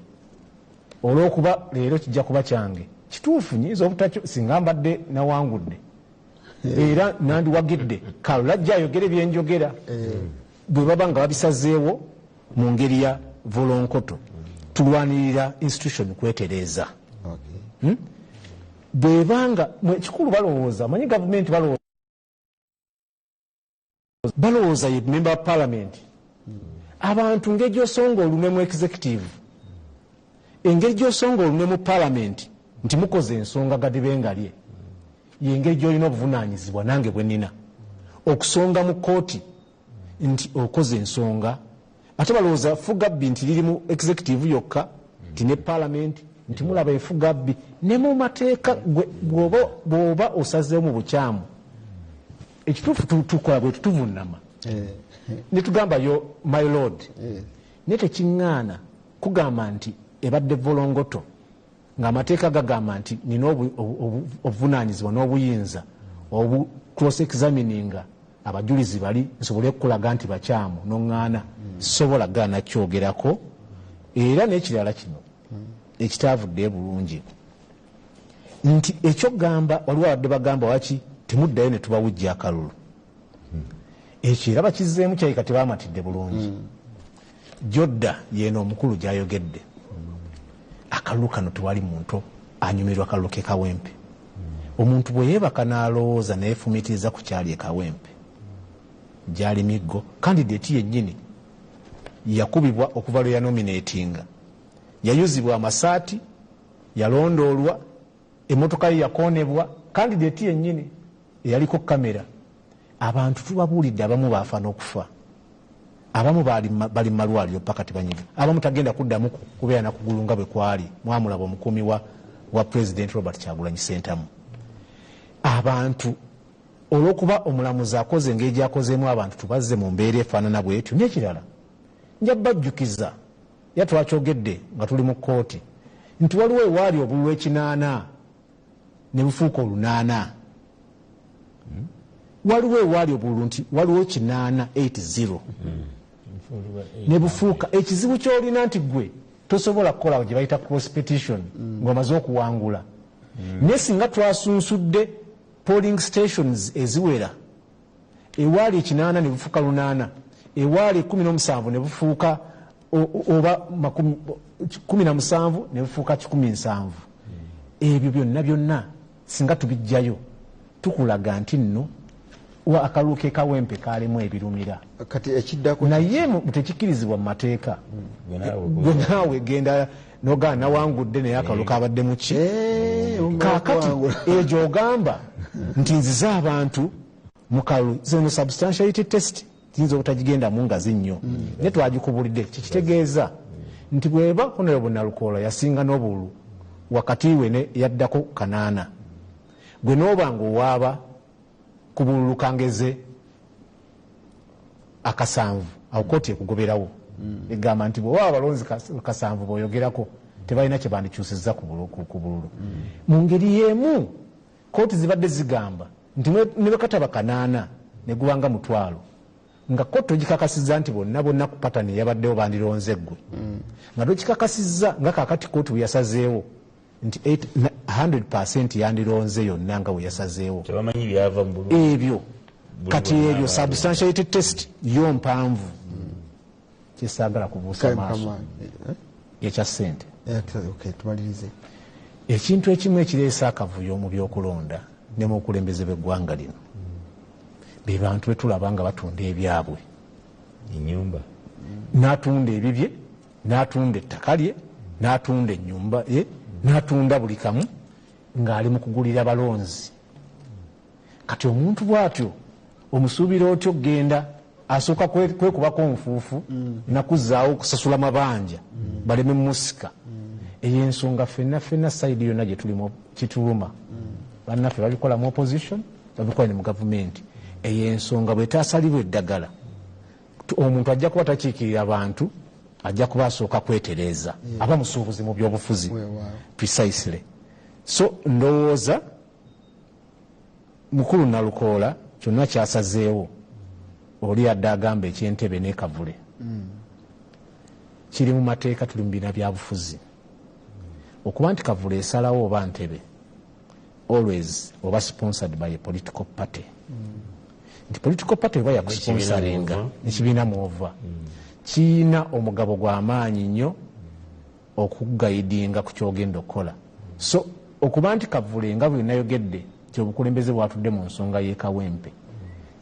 olw'okuba leero kijja kuba kyange kituufu, nyinza obutakyo singa mbadde nawangudde era nandiwagidde Kalula ajja ayogere byenjogera, bwe baba nga babisazeewo mu ngeri ya volonkoto. Tulwanirira institution kwetereeza. Bwebanga kikulu balowooza, manyi gavumenti balowooza ye member wa parliament. Abantu ngeri gy'osonga olunwe mu executive, engeri gy'osonga olunwe mu parliament nti mukoze ensonga gadibengalye, yengeri gy'olina obuvunaanyizibwa nange bwe nnina okusonga mu kooti nti okoze ensonga. Ate balowooza fugabbi nti liri mu executive yokka, nti ne parliament, nti mulaba efugabbi ne mu mateeka. Bw'oba osazeewo mu bukyamu, ekituufu tukola bwe tutuvunama ne tugamba yo my lord, naye tekiŋŋaana kugamba nti ebadde volongoto ng'amateeka gagamba nti nina obuvunaanyizibwa n'obuyinza obu cross examininga abajulizi bali nsobole okulaga nti bakyamu, noŋŋaana sobola gaana kyogerako. Era n'ekirala kino ekitaavuddeyo bulungi nti ekyokugamba waliwo abadde bagamba waki temuddayo ne tubawujja akalulu, ekyo era bakizzeemu kyayika tebamatidde bulungi. Jodda yeeno omukulu gyayogedde akalulu kano tewali muntu anyumirwa kalulu ke Kawempe. Omuntu bwe yeebaka n'alowooza neyefumiitiriza ku kyali e Kawempe gyali miggo, kandidate yennyini yakubibwa okuva lwe yanominatinga, yayuzibwa amasaati, yalondoolwa, emmotoka ye yakoonebwa, kandidate yennyini eyaliko kamera. Abantu tubabuulidde, abamu baafa n'okufa, abamu bali mu malwaliro paka tebanyiga, abamu tagenda kuddamu kubeera nakugulu nga bwe kwali. Mwamulaba omukuumi wa President Robert Kyagulanyi Ssentamu. Abantu olw'okuba omulamuzi akoze engeri gy'akozeemu abantu tubazze mu mbeera efaanana bwetyo. N'ekirala nja bajjukiza, era twakyogedde nga tuli mu kkooti, nti waliwo ewaali obululu 8 ne bufuuka 8. Waliwo ewaali obululu nti waliwo 8 80 ne bufuuka. Ekizibu ky'olina nti gwe tosobola kukola gye bayita cross petition ng'omaze okuwangula. Naye singa twasunsudde polling stations eziwera, ewaali 8 ne bufuuka 8, ewaali 17 ne bufuuka oba 17 ne bufuuka 170. Ebyo byonna byonna singa tubijjayo tukulaga nti nno akalulu ke Kawempe kaalimu ebirumira. Kati ekiddako naye tekikkirizibwa mu mateeka. Gwe naawe genda nogaa nawangudde naye akalulu kabadde muki. Kaakati egyo ogamba nti nzize abantu mu kalulu, zeno substantiality test ziyinza obutagigendamu ngazi nnyo, naye twagikubulidde. Kikitegeeza nti bweba Honorable Nalukoola yasinga n'obululu wakati we ne yaddako 8, gwe n'oba ng'owaaba ku bululu kangeze 7, awo kooti ekugoberawo egamba nti bw'oba abalonzi 7 bw'oyogerako tebalina kye bandikyusizza ku bululu. Mu ngeri y'emu kooti zibadde zigamba nti ne bwe kataba 8 ne gubanga 1000, nga kooti togikakasizza nti bonna bonna ku patani eyabaddewo bandironze ggwe, nga togikakasizza nga kaakati kooti bwe yasazeewo nti 100% yandironze yonna nga bwe yasazeewo. Tebamanyi byava mu bululu. Ebyo kati ebyo substantiality test yo mpanvu kyesaagala kubuusa maaso ekya ssente. Tumalirize. Ekintu ekimu ekireese akavuyo mu byokulonda ne mu bukulembeze bw'eggwanga lino be bantu betulaba nga batunda ebyabwe, ennyumba, n'atunda ebibye, n'atunda ettaka lye, n'atunda ennyumba ye, n'atunda buli kamu ng'ali mu kugulira balonzi. Kati omuntu bw'atyo omusuubira otyo okugenda asooka kwekubako nfuufu nakuzzaawo okusasula mabanja baleme musika. Eyo ensonga ffenna ffenna sayidi yonna gye tulimu kituluma. Bannaffe babikola mu opposition, babikola ne mu gavumenti. Eyo ensonga bw'etaasalibwa eddagala, omuntu ajja kuba takiikirira bantu, ajja kuba asooka kwetereeza, aba musuubuzi mu byobufuzi precisely. So ndowooza mukulu Nalukoola kyonna kyasazeewo, oli adde agamba eky'Entebe ne Kavule kiri mu mateeka, tuli mu bina byabufuzi. Okuba nti Kavule esalawo oba Ntebe always oba sponsored by a political party, nti political party eba yakusponsoringa ekibiina mwova, kiyina omugabo gw'amaanyi nnyo okugaidinga ku kyogenda okukola. So Okuba nti Kavule nga bwe nayogedde nti obukulembeze bwatudde mu nsonga y'e Kawempe,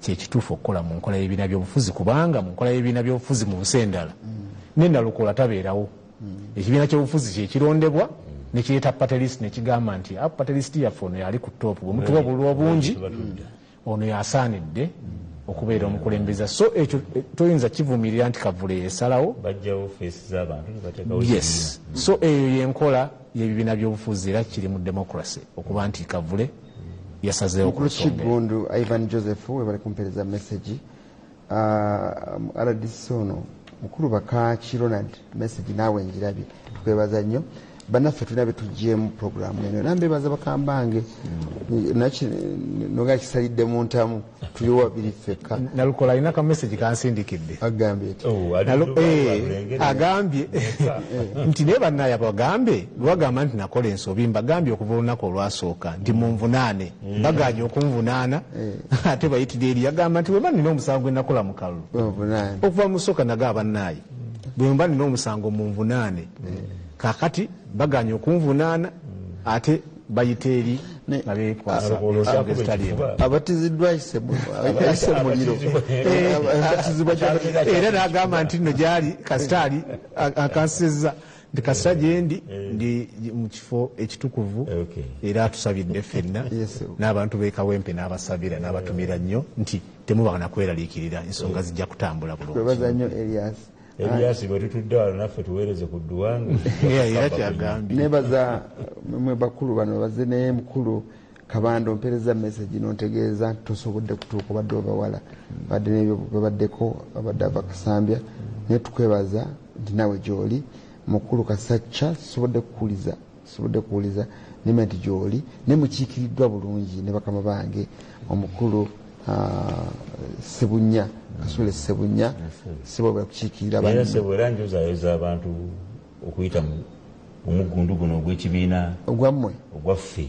kyekituufu okukola mu nkola y'ebibiina by'obufuzi, kubanga mu nkola y'ebibiina by'obufuzi mu nsi endala ne Nalukoola tabeerawo. Ekibiina ky'obufuzi kyekirondebwa nekireeta party list, nekigamba nti party list yaffe ono yali ku top, bwe mutuwa obululu obungi ono yasaanidde okubeera omukulembeza. So ekyo toyinza kivumirira nti Kavule yesalawo. Bajjawo face z'abantu ne bateekawo. Yes, so eyo yenkola y'ebibiina by'obufuzi, era kiri mu democracy okuba nti Kavule yasazeewo ku Mukulu nsonga eyo. Kigundu Ivan Joseph, webale kumpereza message. RDC ono mukulu Bakaki Ronald, message naawe njirabye, tukwebaza nnyo. Bannaffe tulina betugyemu programu eno, era mbebaza bakambange noga kisalidde mu ntamu, tuliwo babiri ffekka. Nalukola alina ka message kansindikidde. Agambye ti Oh, ali Dubai, Agambye nti naye bannaye bagambe bagamba nti nakola ensobi, mbagambye okuva olunaku olwasooka nti munvunaane, baganye okunvunaana, ate bayitira eri. Yagamba nti bwemba nina omusango gwe nakola mu kalulu Obunaane. okuva musooka naga bannaaye bwe mba nina omusango munvunaane, kakati baganye okunvunaana ate bayita eri nga bekwasa Nalukoola ensonga okyakuba ezitali emu. ekifuba. Abatiziddwa ayise muliro, abatizibwa. Era n'agamba nti nno gyali kasitaali akansizza nti kasita gyendi ndi mu kifo ekitukuvu. Era atusabidde ffenna Yes. n'abantu b'e Kawempe n'abasabira n'abatumira nnyo nti temubanga nakweraliikirira, ensonga zijja kutambula bulungi. Twebaza nnyo Elias. Elias, bwe tutudde wano naffe tuweereze ku dduwanga. Yeah, era kyagambye. Nebaza mwe bakulu bano baze, naye mukulu Kabando mpereza message nontegeeza nti tosobodde kutuuka, obadde obawala badde nebyo babaddeko, babadde ava Kasambya, naye tukwebaza nti naawe gyoli. Mukulu Kasacca, sobodde kuwuliza neme nti gyoli, naye mukiikiriddwa bulungi ne bakama bange omukulu Sebunya, Kasule Sebunya, sibobera kukiikirira Era banno. Sebo, era njozayoza abantu okuyita mu omuggundu guno ogw'ekibiina Ogwammwe. ogwaffe,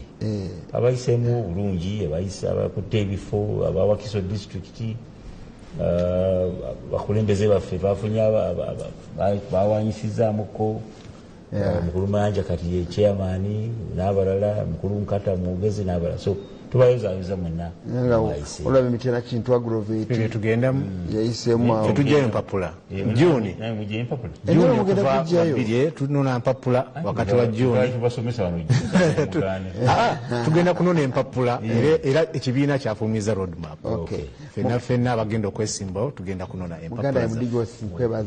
abayiseemu obulungi, abayise abakutte ebifo, abawakiso disitulikiti, bakulembeze baffe bafunye bawanyisizaamuko. Mukulu Mayanja kati ye chairman n'abalala, mukulu Nkata mwogezi n'abalala, so tubayozayoza mwenna Nga mwayise. olaba Emityana Kintu Aggravate Ebyo tugendamu yayiseemu awo. Tetujjayo empapula Juni. Naye mugye empapula. Ennaku Juni mugenda okuva kujjayo. 2 tunona mpapula wakati wa Juni. Tubasomesa wano mugaane. Tugenda kunona empapula, era ekibiina kyafulumiza roadmap. Okay. Fenna fenna abagenda okwesimbawo tugenda kunona Muganda empapula zaffe. Mudigosi, nkwebaza.